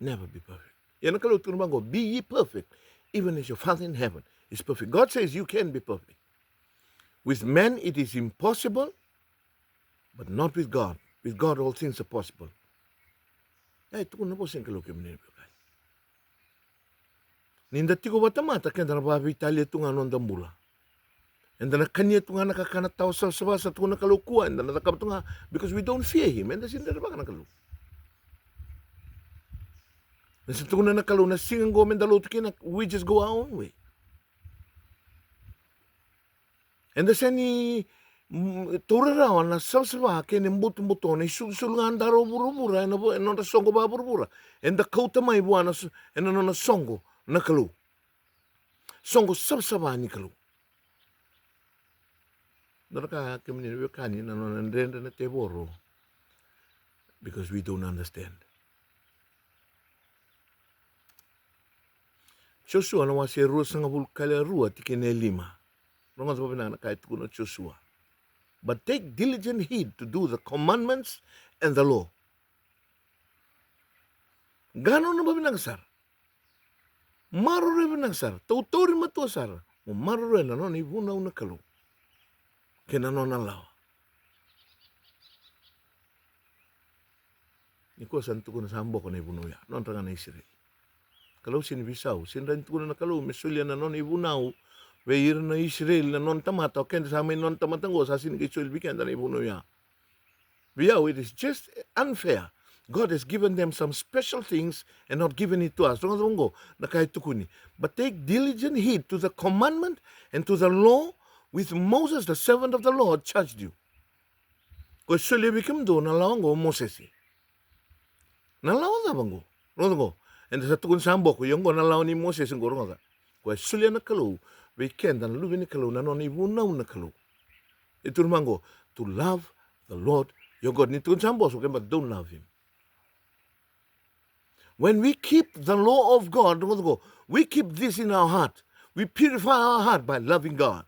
Never be perfect. Ia na Kalou tukuna vaqo, be ye perfect, even as your Father in heaven is perfect. God says you can be perfect. With men it is impossible, but not with God. With God all things are possible. E tukuna na vosa ni Kalou, kemuni na veiwekani. Ni da tiko vakatamata, keda na vakaveitalia tu ga na noda bula. Eda na kania tu ga na kakana tawa savasava sa tukuna na Kalou kua, eda na cakava tu ga, because we don't fear him. Eda sega ni rerevaka na Kalou. Na sa tukuna na Kalou na siga qo meda lotu kina, we just go our own way. Eda sega ni, mm, taura rawa na savasava kei na butobuto, na isulusulu ga dara o vuravura ena vo-, ena nodra soqo vakavuravura. Eda kauta mai vua na so-, ena nona soqo na Kalou. Soqo savasava ni Kalou. Dua na ka, kemuni na veiwekani, na nona dredre na tevoro, because we don't understand. Josua na wase ruasagavulu ka rua, tikina e lima. Rogoca vakavinaka na ka e tukuna o Josua. But take diligent heed to do the commandments and the law. Qarauna vakavinaka sara. Maroroya vinaka sara, tautauri matua sara mo maroroya na nona ivunau na Kalou kei na nona lawa. Nikua sa na tukuna sa boko na ivunau ya, nodra ga na Isireli. Kalou sega ni veisau, sega ni rawa ni tukuna na Kalou me solia na nona ivunau vei ira na Isireli, na nona tamata, o keda sa mai nona tamata qo, sa sega ni qai soli vei keda na ivunau ya. Vei au, it is just unfair. God has given them some special things and not given it to us. Rogoca qo na ka e tukuni. But take diligent heed to the commandment and to the law with Moses, the servant of the Lord, charged you. Ko e solia vei kemudou na lawa qo o Mosese. Na lawa cava qo? Rogoca qo. Eda sa tukuna sa boko, ia qo na lawa nei Mosese qo, rogoca. Ko e solia na Kalou vei keda na luve ni Kalou, na nona ivunau na Kalou. E tukuna mai qo, to love the Lord your God. Ni tukuna sa boko, keda don't love him. When we keep the law of God, rogoca qo, we keep this in our heart. We purify our heart by loving God.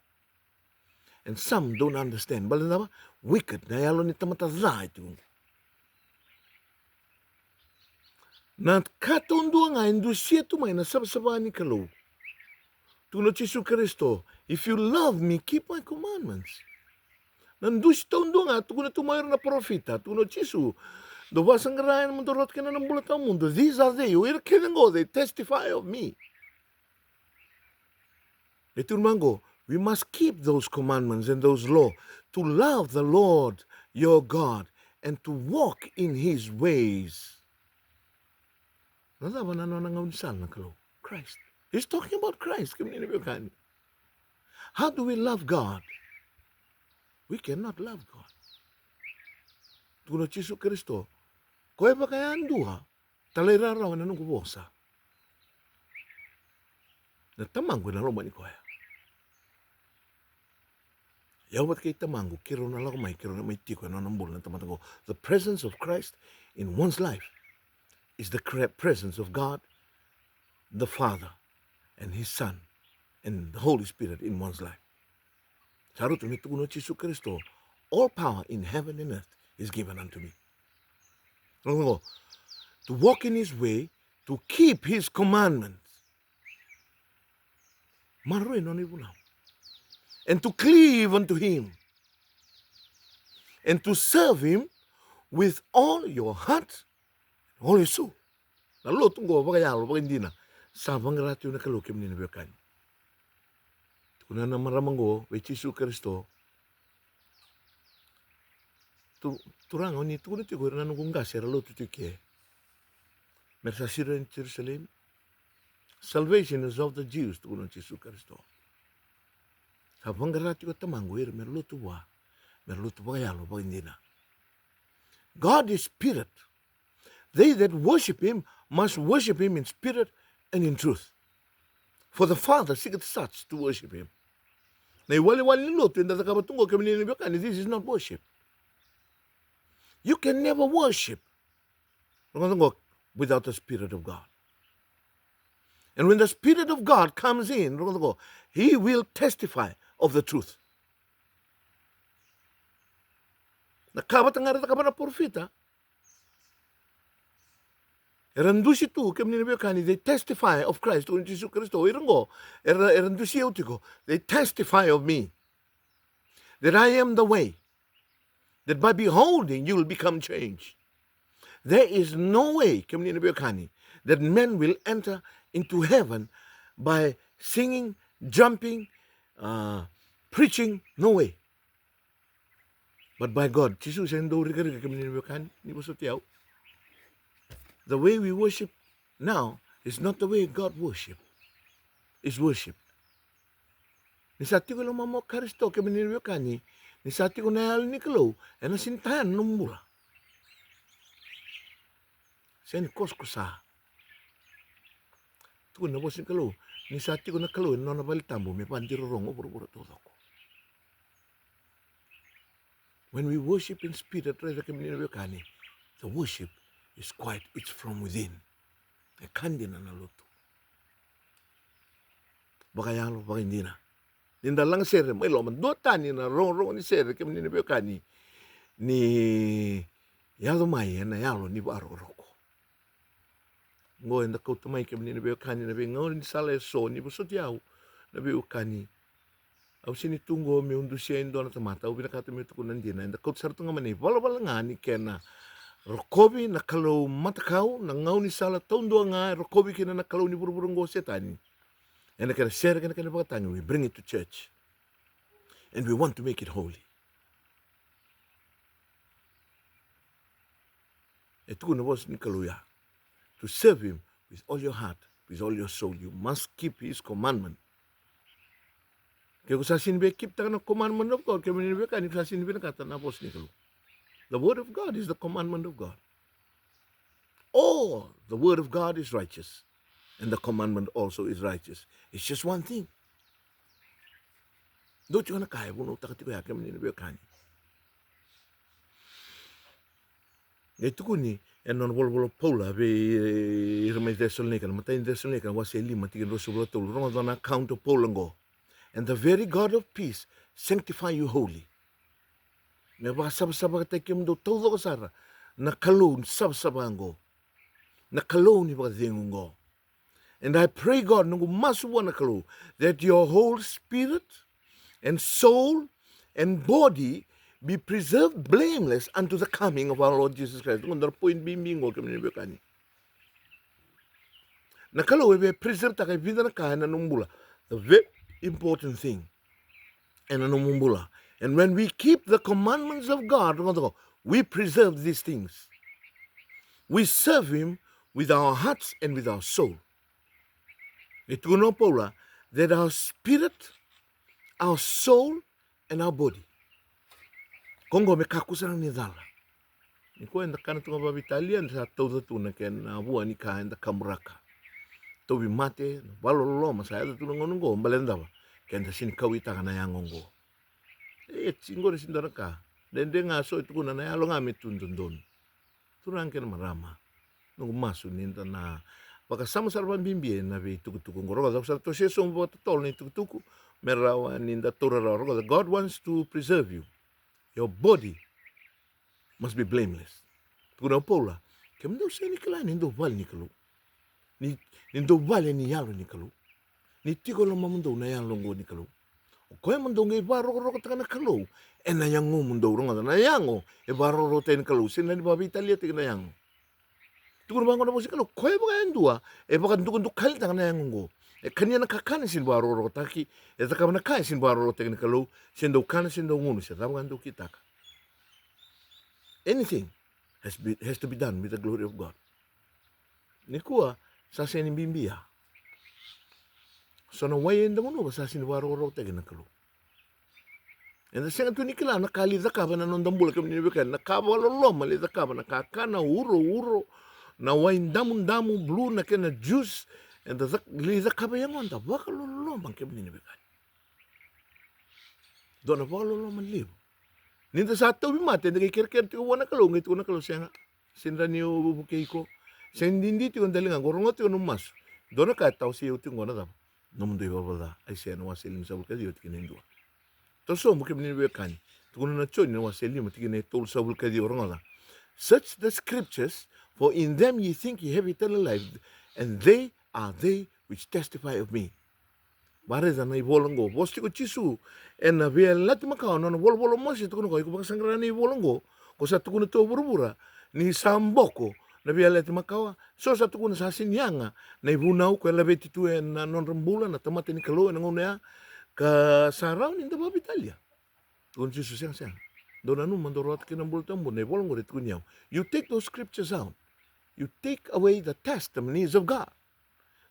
And some don't understand. Baleta na cava? Wicked, na yalo ni tamata ca e tu. Na ka taudua ga e dusia tu mai na savasava ni Kalou. Tukuna o Jisu Karisito, if you love me, keep my commandments. Na dusi taudua ga tukuna tu mai o ira na parofita, tukuna o Jisu, dou vakasaqara ena nomudou rauta kei na bula tawamudu. These are they, o ira kece qo, they testify of me. E tukuna mai qo, We must keep those commandments and those law, to love the Lord your God and to walk in his ways. Na cava na nona gaunisala na Kalou? Christ. He's talking about Christ, kemuni na veiwekani. How do we love God? We cannot love God. Tukuna o Jisu Karisito, ko e vakayadua, talairawarawa ena noqu vosa, na Tamaqu ena lomani koya. Au vata kei Tamaqu, keirau na lako mai, keirau na mai tiko ena nona bula na tamata qo. The presence of Christ in one's life is the cre-, presence of God the Father and his Son and the Holy Spirit in one's life. Sa rauta me tukuna o Jisu Karisito, all power in heaven and earth is given unto me. Rogoca qo, to walk in his way, to keep his commandments. Maroroi na nona ivunau. And to cleave unto him. And to serve him with all your heart, all your soul. Na lotu qo vakayalo, vakaidina, sa vaqara tiko na Kalou, kemuni na veiwekani. Tukuna na marama qo vei Jisu Karisito, Tu-, Turaga, o ni tukuna tiko ira na noqu qase era lotu tiko ke, mera sa siro yani Jerusalemi. Salvation is of the Jews, tukuna o Jisu Karisito. Sa vaqara tiko o Tamaqu ira mera lotu vua, mera lotu vakayalo, vakaidina. God is spirit. They that worship him must worship him in spirit and in truth. For the Father seeketh such to worship him. Na iwalewale ni lotu eda cakava tu qo, kemuni na veiwekani, this is not worship. You can never worship, rogoca qo, without the Spirit of God. And when the Spirit of God comes in, rogoca qo, he will testify of the truth. Na ka vata ga era cakava na parofita. Era dusi tu, kemuni na veiwekani, they testify of Christ, o Jisu Karisito. Ira qo, era, era dusi au tiko, they testify of me, that I am the way, that by beholding you will become changed. There is no way, kemuni na veiwekani, that men will enter into heaven by singing, jumping, uh, preaching, no way. But by God, Jisu sega ni dau rikarika, kemuni na veiwekani, ni vosoti au. The way we worship now is not the way God worship, is worship. Ni sa tiko e lomamu o Karisito, kemuni na veiwekani, ni sa tiko na Yalo ni Kalou, ena sega ni taya na nomu bula. Sega ni kosakosa. Tukuna na vosa ni Kalou, ni sa tiko na Kalou ena nona vale tabu, me vakadirorogo o vuravura taucoko. When we worship in spirit, raica, kemuni na veiwekani, the worship is quiet, it's from within. E ka dina na lotu. Vakayalo, vakaidina. Ni da lagasere mai loma, duatani na rogorogo ni sere, kemuni na veiwekani, ni yaco mai ena yalo ni vakarokoroko. Qo eda kauta mai, kemuni na veiwekani, na veigaunisala eso, ni vosoti au, na veiwekani. Au sega ni tu qo meu dusia e dua na tamata, au vinakata meu tukuna na dina. Eda kauta sara tu ga mai na ivalavala ga ni kena rokovi na Kalou matakau, na gaunisala taudua ga e rokovi kina na kalou ni vuravura qo o Setani. Ena kena sere kei na kena vakatagi, we bring it to church. And we want to make it holy. E tukuna na vosa ni Kalou ya, to serve him with all your heart, with all your soul. You must keep his commandment. Ke ko sa sega ni via keep taka na commandment of God, kemuni na veiwekani, ko sa sega ni vinakata na vosa ni Kalou. The word of God is the commandment of God. All the word of God is righteous, and the commandment also is righteous. It's just one thing. Dua tiko na ka e vunautaka tiko ya, kemuni na veiwekani. E tukuni ena nona volavola o Paula vei ira mai Cesalonaika, na imatai ni Cesalonaika, na wase e lima, tikina ruasagavulu ka tolu, rogoca na account o Paula qo. And the very God of peace sanctify you wholly. Me vakasavasavataki kemudou taucoko sara na Kalou ni savasava qo, na Kalou ni vakacegu qo. And I pray God, noqu masu vua na Kalou, that your whole spirit and soul and body be preserved blameless unto the coming of our Lord Jesus Christ. Qo dua na point bibi qo, kemuni na veiwekani. Na Kalou e via preserve taka e vica na ka ena nomu bula. The very important thing. ena nomu bula. And when we keep the commandments of God, we preserve these things. We serve Him with our hearts and with our soul. E tukuna o Paula that our spirit, our soul, and our body. Ko qo me kakua sara ni cala. Nikua eda kana tu ga vakaveitalia, eda sa tauca tu na kena vua ni ka eda kaburaka. Tauvimate, na vakaloloma sa yaco tu na gauna oqo, baleta na cava? Keda sega ni kauwaitaka na yago oqo. E, tiko qori e sega ni dua na ka. Dredre ga so e tukuna, na yalo ga me tu dodonu. Turaga kei na marama, noqu masu ni da na vakasama sara vakabibi ena veitukutuku oqo. Rogoca, au sa tosoya sobu vakatotolo na itukutuku me rawa ni da taura rawa. Rogoca, God wants to preserve you. Your body must be blameless. Tukuna o Paula, kemudou sega ni kila ni dou vale ni Kalou, ni, ni dou vale ni Yalo ni Kalou, ni tiko e lomamudou na Yalo oqo ni Kalou. O koya mo dou qai vakarokorokotaka na Kalou ena yagomudou. Rogoca, na yago e vakarokorokotaki na Kalou, sega ni vakaveitaliataki na yago. Tukuna vaqo na vosa ni Kalou, koya vakayadua e vakadukadukalitaka na yago oqo, e kania na kakana e sega ni vakarokorokotaki, e cakava na ka e sega ni vakarokorokotaki na Kalou, se dou kana, se dou gunu, se cava ga dou kitaka. Anything has, be, has to be done with the glory of God. Nikua sa sega ni bibi ya. So na wai eda gunuva sa sega ni vakarokorokotaki na Kalou. Eda sega tu ni kila na ka lai cakava ena noda bula, kemuni na veiwekani, na ka vakaloloma lai cakava, na kakana, urouro, na wai damudamu, blu, na kena juice, eda cak-, lai cakava e yagoda vakaloloma, kemuni na veiwekani. Dua na vakaloloma levu. Ni da sa tauvimate, eda qai kerekere tiko vua na Kalou, qai tukuna na Kalou, sega. Sega ni rawa niu vukei iko. Sega ni didi tiko na daliga qo, rogoca tiko nomu masu. Dua na ka e tawasei au tiko qo na cava? Nomudou ivalavala ca. Aisea na wase limasagavulu ka ciwa, tikina e dua. Toso sobu, kemuni na veiwekani. Tukuna na Joni na wase lima, tikina e tolusagavulu ka ciwa, rogoca. Search the scriptures, for in them ye think ye have eternal life, and they are they which testify of me. Vakaraica na ivola oqo, vosa tiko o Jisu ena Veiyalayalati Makawa, nona volavola o Mosese, tukuna o koya, iko vakasaqara na ivola oqo, ko sa tukuna tu o vuravura ni sa boko na Veiyalayalati Makawa. So sa tukuna sa sega ni yaga na ivunau ko e laveti tu ena nodra bula na tamata ni Kalou ena gauna ya, ka sa rawa ni da vakaveitalia. Tukuna o Jisu, sega, sega. Dou nanuma, dou rawata kina na bula tawamudu, na ivola oqori e tukuni au. You take those scriptures out. You take away the testimonies of God.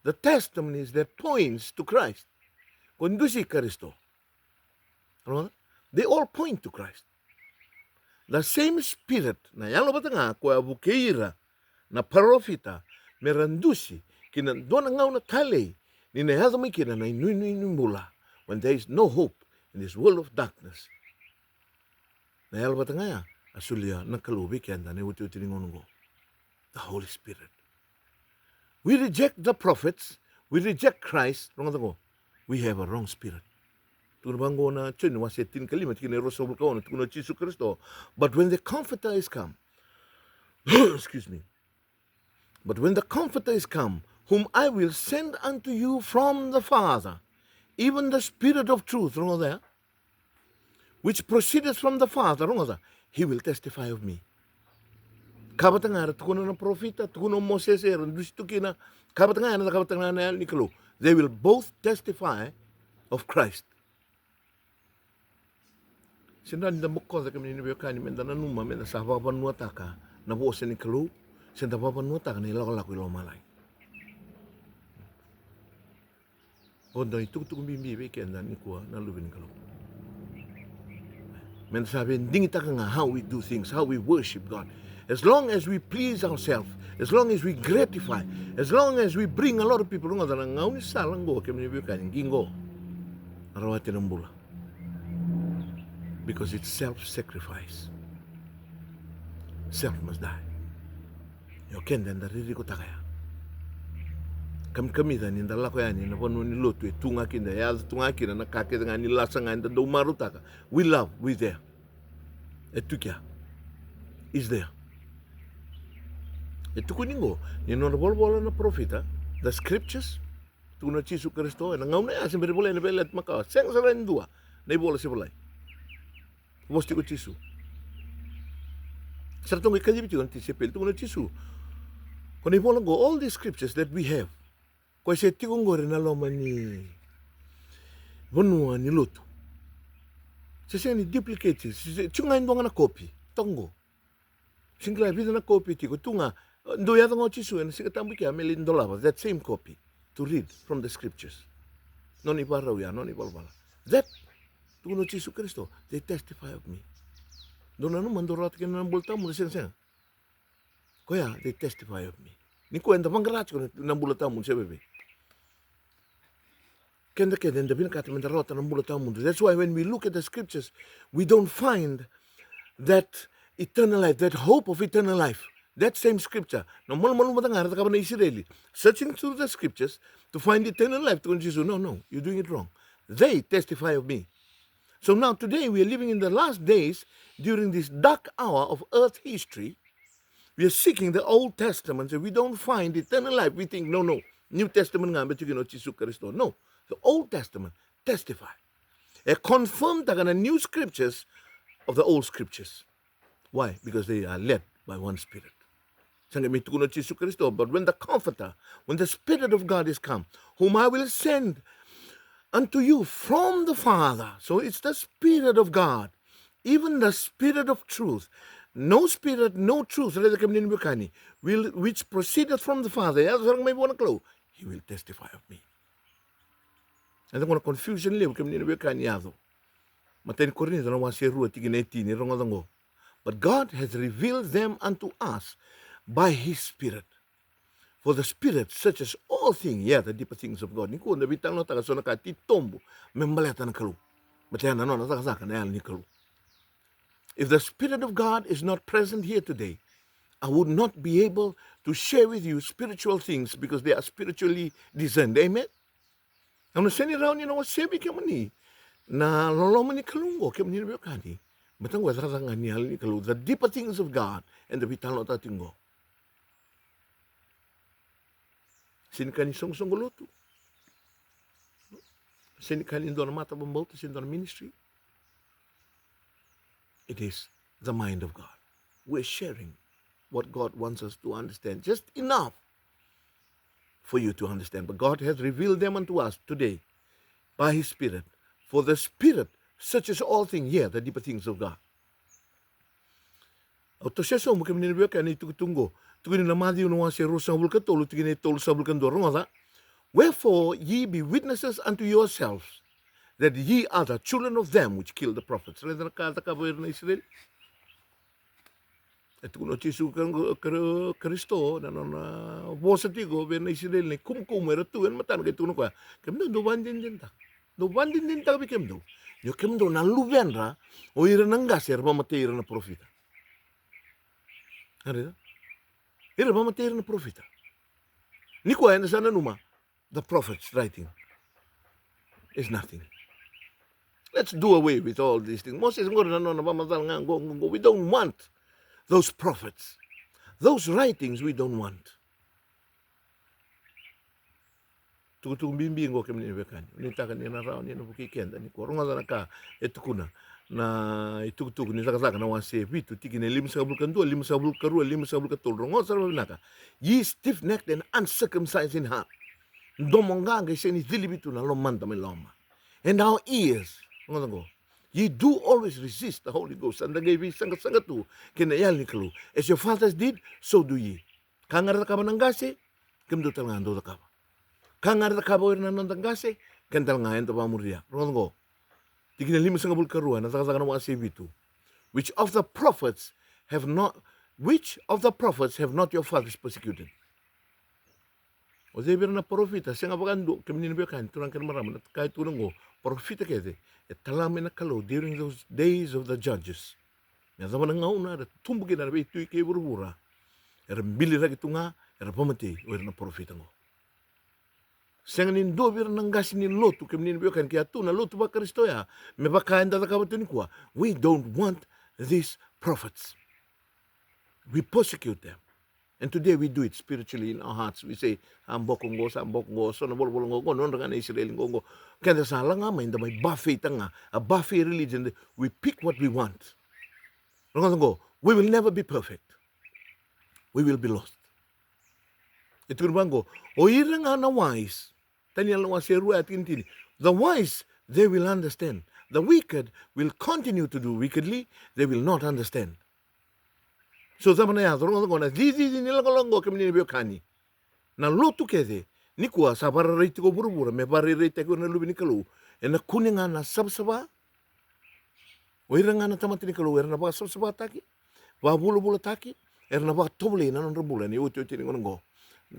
The testimonies that points to Christ. Ko dusi Karisito. Rogoca? They all point to Christ. The same spirit, na yalo vata ga ko a vukei ira na parofita me ra dusi ki na dua na gauna talei ni na yaco mai kina na inuinui ni bula, when there is no hope in this world of darkness. Na yalo vata ga ya a solia na Kalou vei keda na iotioti ni gauna oqo. The Holy Spirit. We reject the prophets, we reject Christ, rogoca oqo. We have a wrong spirit. Tukuna vaqo na Joni wase tinikalima, tikina e ruasagavulu ka ono, tukuna o Jisu Karisito. But when the Comforter is come, excuse me. But when the Comforter is come, whom I will send unto you from the Father, even the Spirit of truth, rogoca ya, which proceedeth from the Father, rogoca, he will testify of me. Ka vata ga era tukuna na parofita, tukuna o Mosese, era dusi tu kina, ka vata ga era na ka vata ga na yalo ni Kalou. They will both testify of Christ. Sega ni da bokoca, kemuni na veiwekani, me da nanuma me da sa vakavanuataka na vosa ni Kalou, se da vakavanuataka na ilakolako i lomalagi. Oqo na itukutuku bibi vei keda nikua na luve ni Kalou. Me da sa via digitaka ga how we do things, how we worship God. As long as we please ourselves, as long as we gratify, as long as we bring a lot of people, rogoca na gaunisala oqo, kemuni na veiwekani, qiqo. Rawati na bula. Because it's self-sacrifice. Self must die. Io, keda eda ririkotaka ya. Kamikamica ni da lako yani na vanua ni lotu e tu ga kina, e yaco tu ga kina na ka kece ga ni lasa ga eda dau marautaka. We love, we there. E tu kea. Is there. E tukuni oqo ni nodra volavola na parofita, the scriptures, tukuna o Jisu Karisito, ena gauna ya se bera ni volai na Veiyalayalati Makawa. Sega sara ni dua na ivola se volai. Vosa tiko o Jisu. Sa ratou qai kacivi tiko na tisaipeli, tukuna o Jisu, ko na ivola oqo, all these scriptures that we have, ko e se tiko oqori na loma ni vanua ni lotu, Se sega ni duplicate, se, se, tu ga e dua ga na copy. Toka qo. Sega ni kila e vica na copy tiko, tu ga. Dou yaco ga o Jisu ena Siga Tabu i kea me lai dolava that same copy to read from the scriptures. Nona ivakarau ya, nona ivalavala. That, tukuna o Jisu Karisito, they testify of me. Dou nanuma, dou rawata kina na bula tawamudu, sega, sega. Koya, they testify of me. Nikua eda vaqara tiko na, na bula tawamudu se veve. Keda, keda eda vinakata meda rawata na bula tawamudu. That's why when we look at the scriptures, we don't find that eternal life, that hope of eternal life. That same scripture. Na malumalumu mada ga era cakava na Isireli, searching through the scriptures to find eternal life. Tukuna o Jisu, no, no, you're doing it wrong. They testify of me. So now today we are living in the last days during this dark hour of earth history. We are seeking the Old Testament, and we don't find eternal life. We think, no, no, New Testament ga me tukuna o Jisu Karisito. No, the Old Testament testify. E confirmtaka na new scriptures of the old scriptures. Why? Because they are led by one spirit. Sa qai mai tukuna o Jisu Karisito, but when the Comforter, when the Spirit of God is come, whom I will send unto you from the Father. So it's the Spirit of God, even the Spirit of truth. No spirit, no truth, raica kemuni na veiwekani, will, which proceedeth from the Father. Yaco sara ga mai vua na Kalou, he will testify of me. Eda qo na confusion levu kemuni na veiwekani yaco. Matai ni Korinica na wase rua tikina e tini, rogoca qo. But God hath revealed them unto us by his Spirit. For the Spirit searches all things, yeah, the deeper things of God. Nikua da veitalanoataka so na ka titobu me baleta na Kalou. Baleta na nona cakacaka na Yalo ni Kalou. If the Spirit of God is not present here today, I would not be able to share with you spiritual things because they are spiritually discerned. Amen? Au na sega ni rawa ni na wasea vei kemuni na loloma ni Kalou qo, kemuni na veiwekani. Baleta qo e cakacaka ga ni Yalo ni Kalou, the deeper things of God, eda veitalanoataka tiko qo. Sega ni ka ni soqosoqo lotu. Sega ni ka ni dua na matavakabauta, sega ni dua na ministry. It is the mind of God. We're sharing what God wants us to understand, just enough for you to understand. But God hath revealed them unto us today by his Spirit. For the Spirit searches all things, yeah, the deeper things of God. Au tosoya sobu, kemuni na veiwekani, na itukutuku qo. Tukuni na Maciu na wase ruasagavulu ka tolu, tikina e tolusagavulu ka dua, rogoca. Wherefore ye be witnesses unto yourselves that ye are the children of them which killed the prophets. Raica na ka a cakava vei ira na Isireli. E tukuna o Jisu Kar-, Kar-, Karisito, na nona vosa tiko vei ira na Isireli, na ikumukumu era tu ena matana, qai tukuna o koya, kemudou dou vakadinadinataka. Dou vakadinadinataka vei kemudou ni o kemudou na luvedra o ira na qase era vakamatei ira na parofita. A raica? Ira vakamatei ira na parofita. Nikua eda sa nanuma the prophets writing is nothing. Let's do away with all these things. Moses qori na nona vakamacala ga qo, qo, qo. We don't want those prophets. Those writings we don't want. Tukutuku bibi qo, kemuni na veiwekani. Nuitaka ni na rawa ni na vukei keda nikua. Rogoca na ka e tukuna na itukutuku ni Cakacaka na wase vitu, tikina e limasagavulu ka dua, limasagavulu ka rua, limasagavulu ka tolu. Rogoca sara vakavinaka. Ye stiff-necked and uncircumcised in heart. Domo qaqa, e sega ni cilivi tu na lomada mai loma. And our ears. Rogoca qo. Ye do always resist the Holy Ghost. Eda qai veisaqasaqa tu kei na Yalo ni Kalou. As your fathers did, so do ye. Ka ga era cakava na qase, kemudou tale ga dou cakava. Ka ga era cakava o ira na noda qase, keda tale ga eda vakamuria. Rogoca qo. Tikina limasagavulu ka rua na Cakacaka na wase vitu. Which of the prophets have not, which of the prophets have not your fathers persecuted? O cei vei ira na parofita, sega vakadua, kemuni na veiwekani, turaga kei na marama, na ka e tukuna qo, parofita kece e tala mai na Kalou during those days of the judges. Me yacova na gauna era tubu kina na veitui kei vuravura, era biliraki tu ga, era vakamatei o ira na parofita qo. Sega ni dua vei ira na qase ni lotu, kemuni na veiwekani, ke a tu na lotu vaKarisito ya, me vaka eda cakava tu nikua. We don't want these prophets. We persecute them. And today we do it spiritually in our hearts. We say, sa boko qo, sa boko qo, so na volavola qo, qo nodra ga na Isireli qo, qo. Keda sa la ga mai, da mai buffet-taka ga. A buffet religion, we pick what we want. Rogoca qo, we will never be perfect. We will be lost. E tukuna vaqo, o ira ga na wise. Taniela na wase rua, tikina tini. The wise, they will understand. The wicked will continue to do wickedly, they will not understand. So cava na yaco? Rogoca qo na cicici ni lakolako qo, kemuni na veiwekani. Na lotu kece nikua sa vakararai tiko vuravura me vakarairaitaki o ira na luve ni Kalou. Ena kune ga na savasava. O ira ga na tamata ni Kalou era na vakasavasavataki, vakavulavulataki, era na vakatovolei na nodra bula ena iotioti ni gauna qo.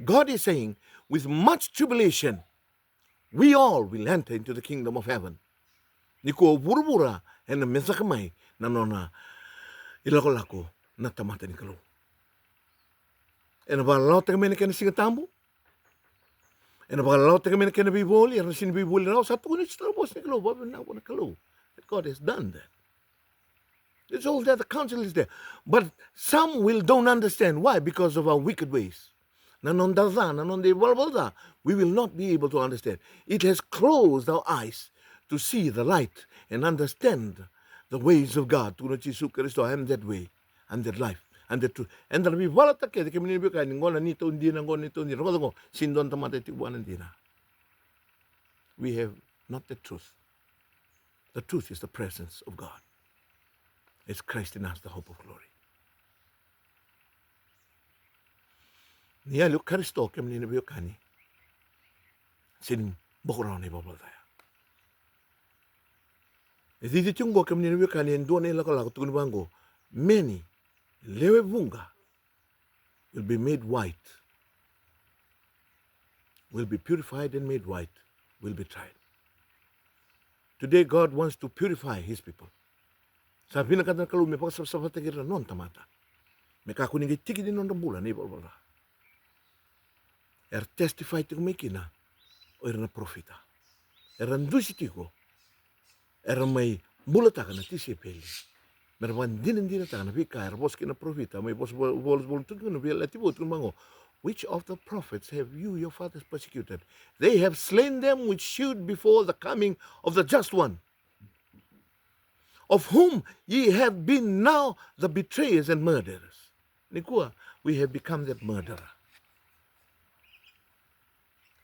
God is saying, with much tribulation, we all will enter into the kingdom of heaven. Nikua o vuravura ena me caka mai na nona ilakolako na tamata ni Kalou. Ena vakalawataka mai na kena Siga Tabu. Ena vakalawataka mai na kena veivoli, era na sega ni veivoli rawa. Sa tukuni tiko na vosa ni Kalou, vakavinavinaka vua na Kalou that God has done that. It's all there, the counsel is there. But some will don't understand. Why? Because of our wicked ways. Na noda ca, na noda ivalavala ca, we will not be able to understand. It has closed our eyes to see the light and understand the ways of God. Tukuna o Jisu Karisito, I am that way, I am that life, I am that truth. Eda na veivalataka kece, kemuni na veiwekani, qo na neitou dina, qo na neitou dina. Rogoca qo, sega ni dua na tamata e tiko vua na dina. We have not the truth. The truth is the presence of God. It's Christ in us, the hope of glory. Ni yali o Karisito, kemuni na veiwekani, sega ni boko rawa na ivalavala ca ya. E cici tiko qo, kemuni na veiwekani, e dua na ilakolako, tukuni vaqo, many, lewe vuqa, will be made white, will be purified and made white, will be tried. Today God wants to purify his people. Sa vinakata na Kalou me vakasavasavataki ira na nona tamata, me kakua ni qai tiki ni nodra bula na ivalavala ca. Era testify tiko mai kina o ira na parofita. Era dusi tiko, era mai bulataka na tisaipeli, me ra vakadinadinataka na veika era vosa kina na parofita. Mai vosa vo-, vola, vola tu kina na Veiyalayalati Vou, tukuna vaqo, which of the prophets have you, your fathers, persecuted? They have slain them which shewed before the coming of the just one, of whom ye have been now the betrayers and murderers. Nikua, we have become that murderer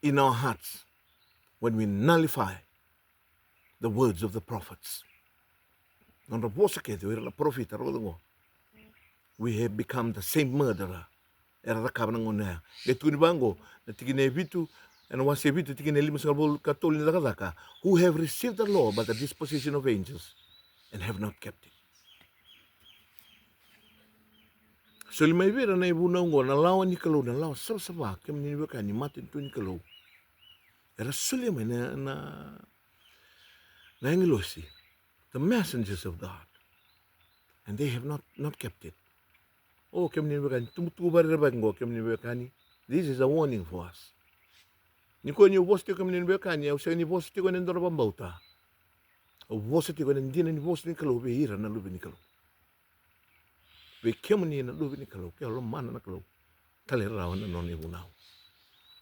in our hearts when we nullify the words of the prophets. Nodra vosa kece o ira na parofita, rogoca qo. We have become the same murderer era cakava na gauna ya. Qai tukuni vaqo, na tikina e vitu, ena wase e vitu, tikina e limasagavulu ka tolu ni Cakacaka, who have received the law by the disposition of angels and have not kept it. Soli mai vei ira na ivunau qo, na lawa ni Kalou, na lawa savasava, kemuni na veiwekani, matanitu ni Kalou. Era solia mai na, na, na agilosi, the messengers of God, and they have not, not kept it. O kemuni na veiwekani, tubutubu vakarerevaki qo, kemuni na veiwekani. This is a warning for us. Nikua niu vosa tiko, kemuni na veiwekani, au sega ni vosa tiko ena dua na vakabauta. Au vosa tiko ena dina ni vosa ni Kalou vei ira na luve ni Kalou. Vei kemuni na luve ni Kalou, ke o lomana na Kalou, talairawarawa na nona ivunau.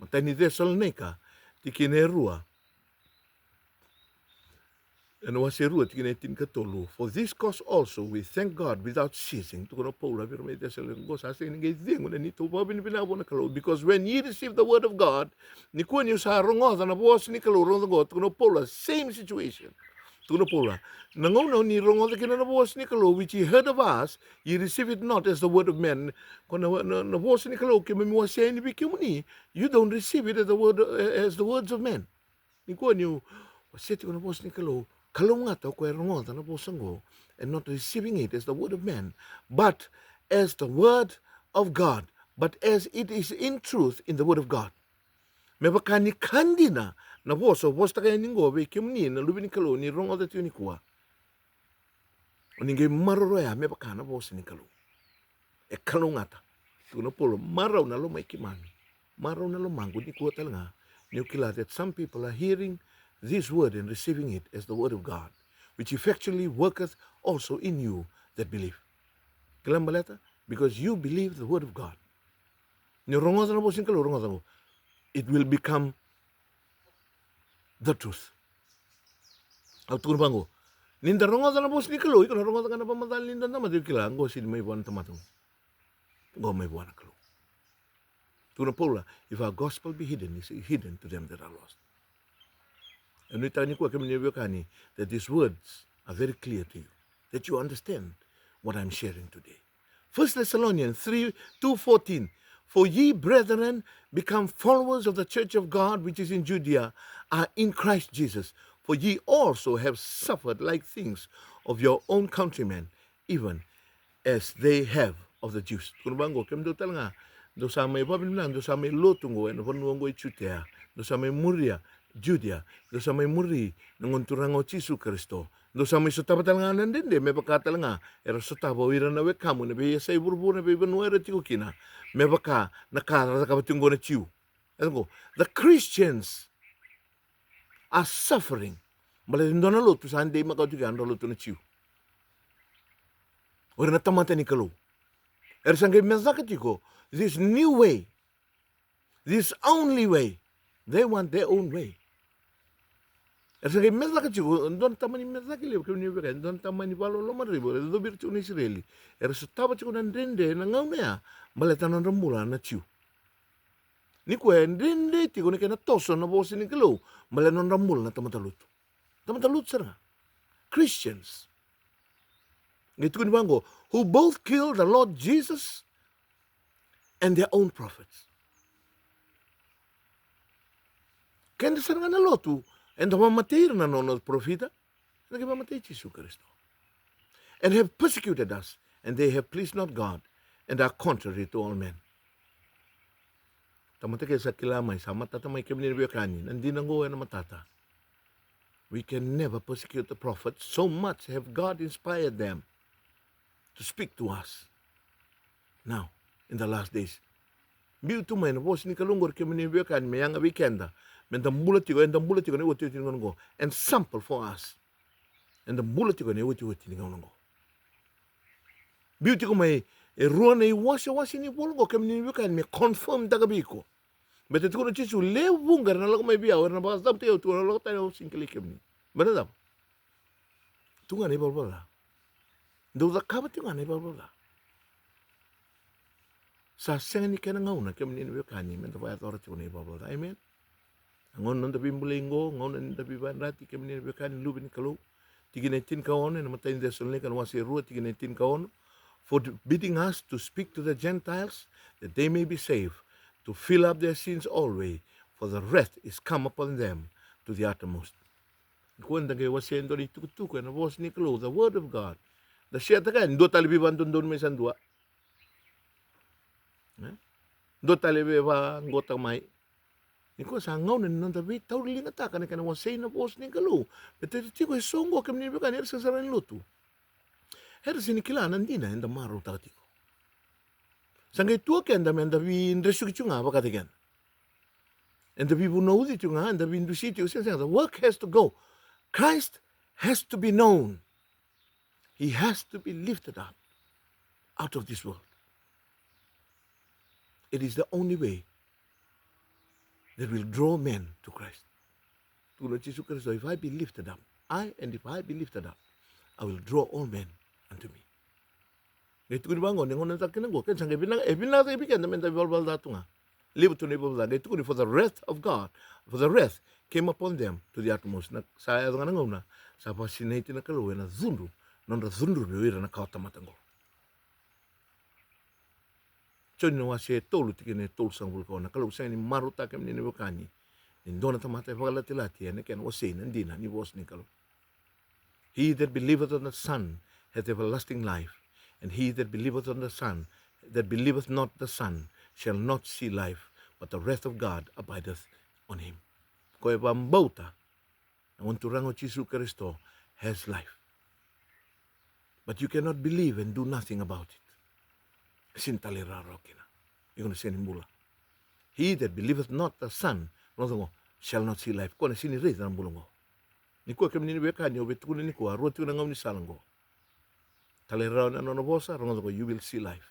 Matai ni Cesalonaika, tikina e rua, ena wase e rua, tikina e tinikatolu. For this cause also we thank God without ceasing. Tukuna o Paula vei ira mai Cesalonaika, qo sa sega ni qai cegu na neitou vakavinavinaka vua na Kalou. Because when ye received the word of God, nikua niu sa rogoca na vosa ni Kalou, rogoca qo, tukuna o Paula, same situation. Tukuna o Paula, na gauna ni rogoca kina na vosa ni Kalou, which ye heard of us, ye receive it not as the word of men. Ko na, na, na vosa ni Kalou keimami wasea yani vei kemuni, you don't receive it as the word, as the words of men. Nikua niu wasea tiko na vosa ni Kalou, kalougata o koya e rogoca na vosa qo, and not receiving it as the word of man, but as the word of God, but as it is in truth in the word of God. Me vaka ni ka dina na vosa au vosataka yani qo vei kemuni na luve ni Kalou ni rogoca tiko nikua. O ni qai maroroya me vaka na vosa ni Kalou. E kalougata. Tukuna o Paula, marau na lomai keimami. Marau na lomaqu nikua tale ga niu kila that some people are hearing this word and receiving it as the word of God, which effectually worketh also in you that believe. Kila baleta? Because you believe the word of God. Ni rogoca na vosa ni Kalou, rogoca qo, it will become the truth. Au tukuna vaqo, ni da rogoca na vosa ni Kalou, iko na rogoca ga na vakamacala ni da tamata, iko kila, qo sega ni mai vua na tamata qo. Qo mai vua na Kalou. Tukuna o Paula, if our gospel be hidden, it's hidden to them that are lost. E nuitaka nikua, kemuni na veiwekani, that these words are very clear to you, that you understand what I'm sharing today. First Thessalonians three, two fourteen. For ye, brethren, become followers of the church of God which is in Judea, are in Christ Jesus. For ye also have suffered like things of your own countrymen, even as they have of the Jews. Tukuna vaqo, kemudou tale ga dou sa mai vakavinavinaka, dou sa mai lotu qo ena vanua qo i Jutea, dou sa mai muria Judea, dou sa mai muri na Gone Turaga o Jisu Karisito, dou sa mai sotava tale ga na dredre me vaka tale ga era sotava o ira na wekamu ena veiyasai vuravura, na veivanua era tiko kina, me vaka na ka ra cakava tiko qo na Jiu. E qo, the Christians are suffering. Baleta e dua na lotu sa dei makawa tiko, ya dua na lotu na Jiu. O ira na tamata ni Kalou. Era sa qai me caka tiko this new way, this only way. They want their own way. Era sa qai me caka tiko, dua na tamani me caka levu, kemuni na veiwekani, dua na tamani vakaloloma levu era cuvi ira tiko na Isireli. Era sotava tiko na dredre na gauna ya, baleta na nodra bula na Jiu. Nikua e dredre tiko na kena toso na vosa ni Kalou, baleta na nodra bula na tamata lotu. Tamata lotu sara ga. Christians. Qai tukuni vaqo, who both kill the Lord Jesus and their own prophets. Keda sara ga na lotu, eda vakamatei ira na nona parofita, eda qai vakamatei Jisu Karisito. And have persecuted us, and they have pleased not God, and are contrary to all men. Tamata ke sa kila mai, sa matata mai, kemuni na veiwekani, na dina qo ena matata. We can never persecute the prophet. So much have God inspired them to speak to us now in the last days. Biu tu mai na vosa ni Kalou qori, kemuni na veiwekani, me yaga vei keda, meda bula tiko, eda bula tiko na iotioti ni gauna qo. And sample for us. Eda bula tiko na iotioti ni gauna qo. Biu tiko mai e rua na iwasewase ni vola qo, kemuni na veiwekani, me confirm taka vei iko. Baleta tukuna o Jisu, lewe vuqa era na lako mai vei au, era na vakacavutaki au, tukuna, lako tani, au sega ni kilai kemuni. Baleta cava? Tu ga na ivalavala ca. Dou cakava tiko ga na ivalavala ca. Sa sega ni kena gauna, kemuni na veiwekani, meda vakayacora tiko na ivalavala ca. Amen. Na gauna ni noda veibulai qo, gauna ni noda veivakayadrati, kemuni na veiwekani, luve ni Kalou. Tikina e tinikaono ena imatai ni Cesalonaika na wase e rua, tikina e tinikaono. Forbidding us to speak to the Gentiles, that they may be saved, to fill up their sins always, for the wrath is come upon them to the uttermost. Nikua eda qai wasea e dua na itukutuku ena vosa ni Kalou, the word of God. Da share taka yani, dua tale veivakadodonu mai sa dua. E? Dua tale veivaqotaka mai. Nikua sa gauna ni noda veitauriligataka na kena wasei na vosa ni Kalou. Baleta tiko eso qo, kemuni na veiwekani, era sega sara ni lotu. Era sega ni kila na dina eda marautaka tiko. Sa qai tu o keda meda veidresuki tiko ga vakataki keda. Eda veivunauci tiko ga, eda veidusi tiko, sega, sega. The work has to go. Christ has to be known. He has to be lifted up out of this world. It is the only way that will draw men to Christ. Tukuna o Jisu Karisito, if I be lifted up, I, and if I be lifted up, I will draw all men unto me. Qai tukuni vaqo, ni gauna caka kina qo, keda sa qai vinaka, e vinaka cake vei keda meda ivalavala ca tu ga. Levu tu na ivalavala ca, qai tukuni, for the wrath of God, for the wrath came upon them to the utmost. Na, sa yaco ga na gauna sa vakasinaiti na Kalou ena cudru, nodra cudruvi o ira na kawatamata qo. Joni na wase e tolu, tikina e tolusagavulu ka ono. Na Kalou sega ni marautaka, kemuni na veiwekani, ni dua na tamata e vakalatilati ena kena wasei na dina ni vosa ni Kalou. He that believeth on the Son hath everlasting life, and he that believeth on the Son, that believeth not the Son, shall not see life, but the wrath of God abideth on him. Ko e vakabauta na Gone Turaga o Jisu Karisito has life. But you cannot believe and do nothing about it. Sega ni talairawarawa kina. Iko na sega ni bula. He that believeth not the Son, na cava qo, shall not see life. Ko na sega ni raica na bula qo. Nikua, kemuni na veiwekani, au via tukuna nikua, rua tiko na gaunisala qo. Talairawarawa na nona vosa, rogoca qo, you will see life.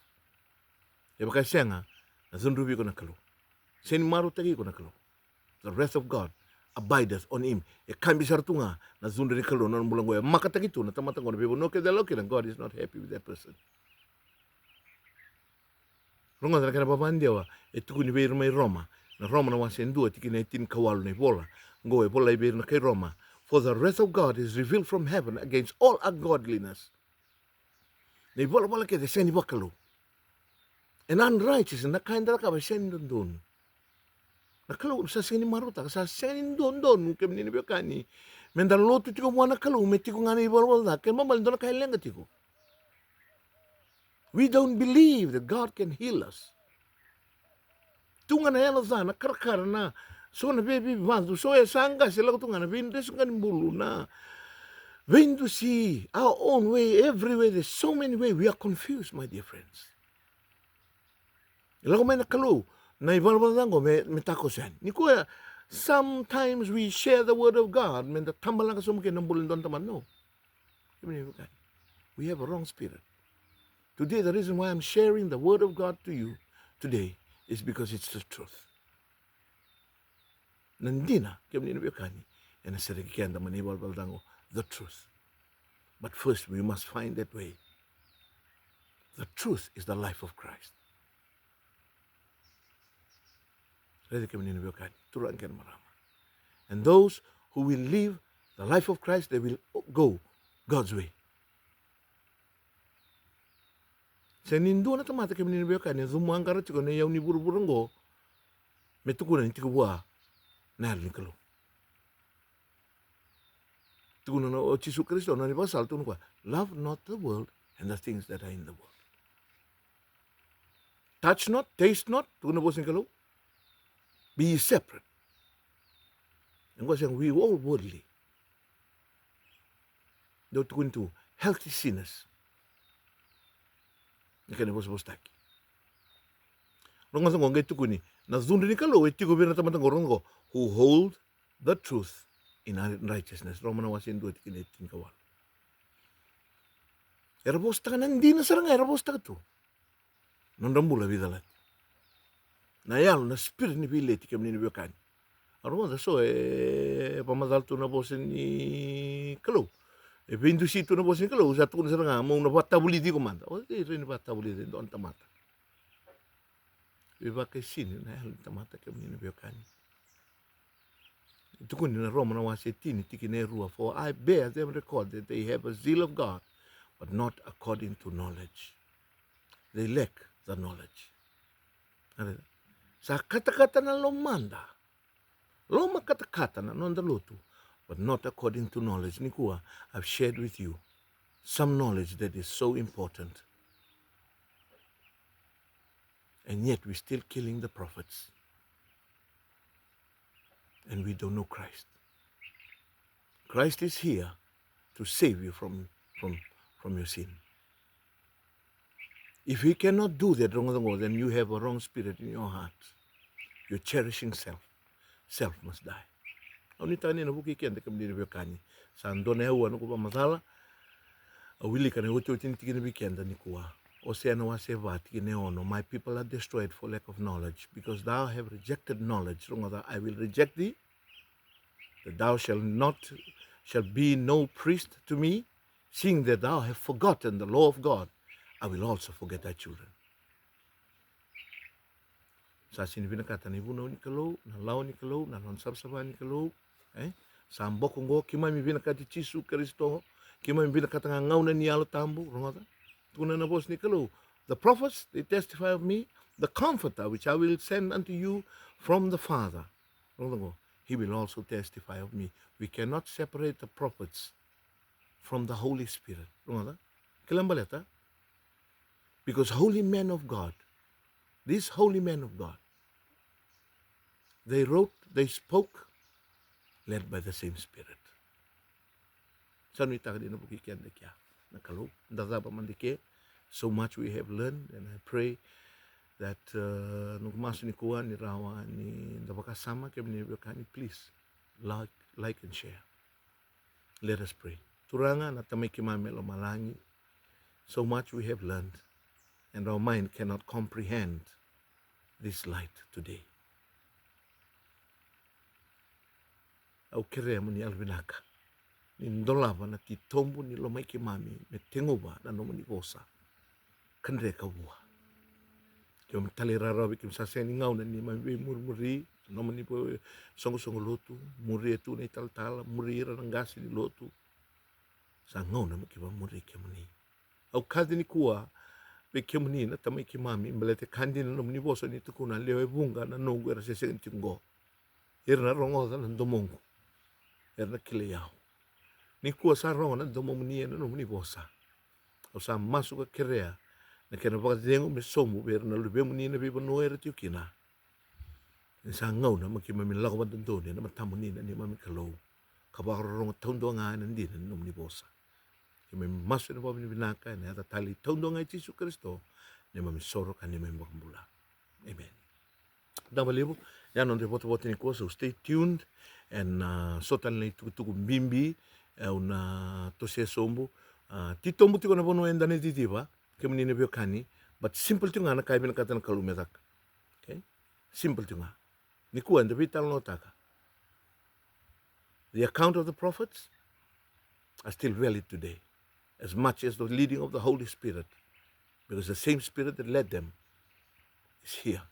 E vaka e sega, na cudruvi iko na Kalou. Sega ni marautaki iko na Kalou. The wrath of God abideth on him. E kabi sara tu ga na cudru ni Kalou na nona bula qo. E makataki tu na tamata qo, na veivanua kece e lako kina, God is not happy with that person. Rogoca na kena vakadewa e tukuni vei ira mai Roma. Na Roma na wase e dua, tikina e tinikawalu na ivola. Qo e volai vei ira na kai Roma. For the wrath of God is revealed from heaven against all ungodliness. Na ivalavala kece e sega ni vakalou. And unrighteousness, na ka eda cakava e sega ni dodonu. Na Kalou sa sega ni marautaka, sa sega ni dodonu, kemuni na veiwekani, meda lotu tiko vua na Kalou me tiko ga na ivalavala ca, kena ibalebale dua na ka e leqa tiko. We don't believe that God can heal us. Tu ga na yalo ca, na karakara, na so na veivavacu, so e sa qase, lako tu ga na veidresuqanibulu, na veidusi, our own way, everywhere, there's so many ways. We are confused, my dear friends. E lako mai na Kalou, na ivalavala ca qo me, me takoso yani. Nikua, sometimes we share the word of God, meda tabalaga sobu kina na bula ni dua na tamata. No. We have a wrong spirit. Today, the reason why I'm sharing the word of God to you today is because it's the truth. Na dina, kemuni na veiwekani, ena sereki keda mai na ivalavala ca qo, the truth. But first, we must find that way. The truth is the life of Christ. Raica, kemuni na veiwekani, turaga kei na marama. And those who will live the life of Christ, they will go God's way. Sega ni dua na tamata, kemuni na veiwekani, e cumu qara tiko na iyau ni vuravura qo me tukuna ni tiko vua na Yalo ni Kalou. Tukuna o Jisu Karisito, na nona ivakasala, tukuna o koya, "Love not the world and the things that are in the world. Touch not, taste not," tukuna na vosa ni Kalou. "Be ye separate." E qo sega, we all worldly. Dau tukuni tu, healthy sinners. Na kena vosavosataki. Rogoca qo, qai tukuni, na cudru ni Kalou e tiko vei ira na tamata qo, rogoca qo, who hold the truth in righteousness. Roma na wase dua, tikina e tinikawalu. Era vosataka na dina sara ga, era vosataka tu. Nodra bula veicalati. Na yalo, na spirit ni veileti, kemuni na veiwekani. A rogoca so e vakamacala tu na vosa ni Kalou. E veidusi tu na vosa ni Kalou, sa tukuna sara ga, mo na vakatavulici iko mada. O cei e rawa ni vakatavulici e dua na tamata? Veivakaisini na yalo ni tamata, kemuni na veiwekani. E tukuni na Roma na wase tini, tikina e rua, for I bear them record that they have a zeal of God, but not according to knowledge. They lack the knowledge. Sa katakata na lomada. Loma katakata na noda lotu, but not according to knowledge. Nikua, I've shared with you some knowledge that is so important. And yet we're still killing the prophets. And we don't know Christ. Christ is here to save you from, from, from your sin. If he cannot do that, rogoca qo, then you have a wrong spirit in your heart. You're cherishing self. Self must die. Au nuitaka ni na vukei keda, kemuni na veiwekani. Sa dua na aua noqu vakamacala. Au wilika na iotioti ni tikina vei keda nikua. Osea na wase va, tikina e ono. My people are destroyed for lack of knowledge, because thou have rejected knowledge. Rogoca, I will reject thee, that thou shalt not, shalt be no priest to me, seeing that thou hast forgotten the law of God, I will also forget thy children. Sa sega ni vinakata na ivunau ni Kalou, na lawa ni Kalou, na nona savasava ni Kalou. E sa boko oqo, keimami vinakati Jisu Karisito, keimami vinakata ga gauna ni Yalo Tabu. Rogoca, tukuna na vosa ni Kalou, the prophets, they testify of me, the Comforter, which I will send unto you from the Father. Rogoca oqo, he will also testify of me. We cannot separate the prophets from the Holy Spirit. Rogoca, kila baleta, because holy men of God, these holy men of God, they wrote, they spoke, led by the same Spirit. Sa nuitaka ni na vukei keda kea na Kalou, da cava mada ke. So much we have learned, and I pray that, uh, noqu masu nikua ni rawa ni da vakasama, kemuni na veiwekani, please like, like and share. Let us pray. Turaga na Tamai keimami e lomalagi, so much we have learned, and our mind cannot comprehend this light today. Au kerea mo ni yalovinaka, ni dolava na titobu ni lomai keimami me teguva na nomuni vosa ka dreka vua. Keimami talairawarawa vei kemuni, sa sega ni gauna ni keimami veimurimuri na nomuni veisoqosoqo lotu, muria tu na italatala, muri ira na qase ni lotu. Sa gauna me keimami muri kemuni. Au kaci nikua vei kemuni na Tamai keimami, baleta e ka dina na nomuni vosa ni tukuna, lewe vuqa na noqu era se sega ni tiko qo. Era na rogoca na domoqu, era na kilai au. Nikua sa rogo na domomuni ena nomuni vosa. Au sa masu ka kerea na kena vakacegu me sobu vei ira na luvemuni na veivanua era tiko kina. Ni sa gauna me keimami lako vakadodonu ena matamuni na neimami Kalou, ka vakarorogo taudua ga ena dina ni nomuni vosa. Keimami masu ena vakavinavinaka ena yaca talei taudua ga i Jisu Karisito, neimami soro ka neimami vakabula. Amen. Vinaka vakalevu. Ya na noda ivotavota nikua, so stay tuned. Ena, ah, so tale na itukutuku bibi au na tosoya sobu. Ah, titobu tiko na vanua eda na ciciva, kemuni na veiwekani, but simple tiko ga na ka e vinakata na Kalou me caka. Okay? Simple tiko ga. Nikua eda veitalanoataka. The account of the prophets are still valid today, as much as the leading of the Holy Spirit, because the same Spirit that led them is here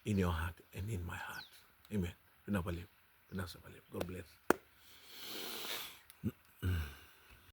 in your heart and in my heart. Amen. Vinaka vakalevu. Vinaka vakalevu. God bless.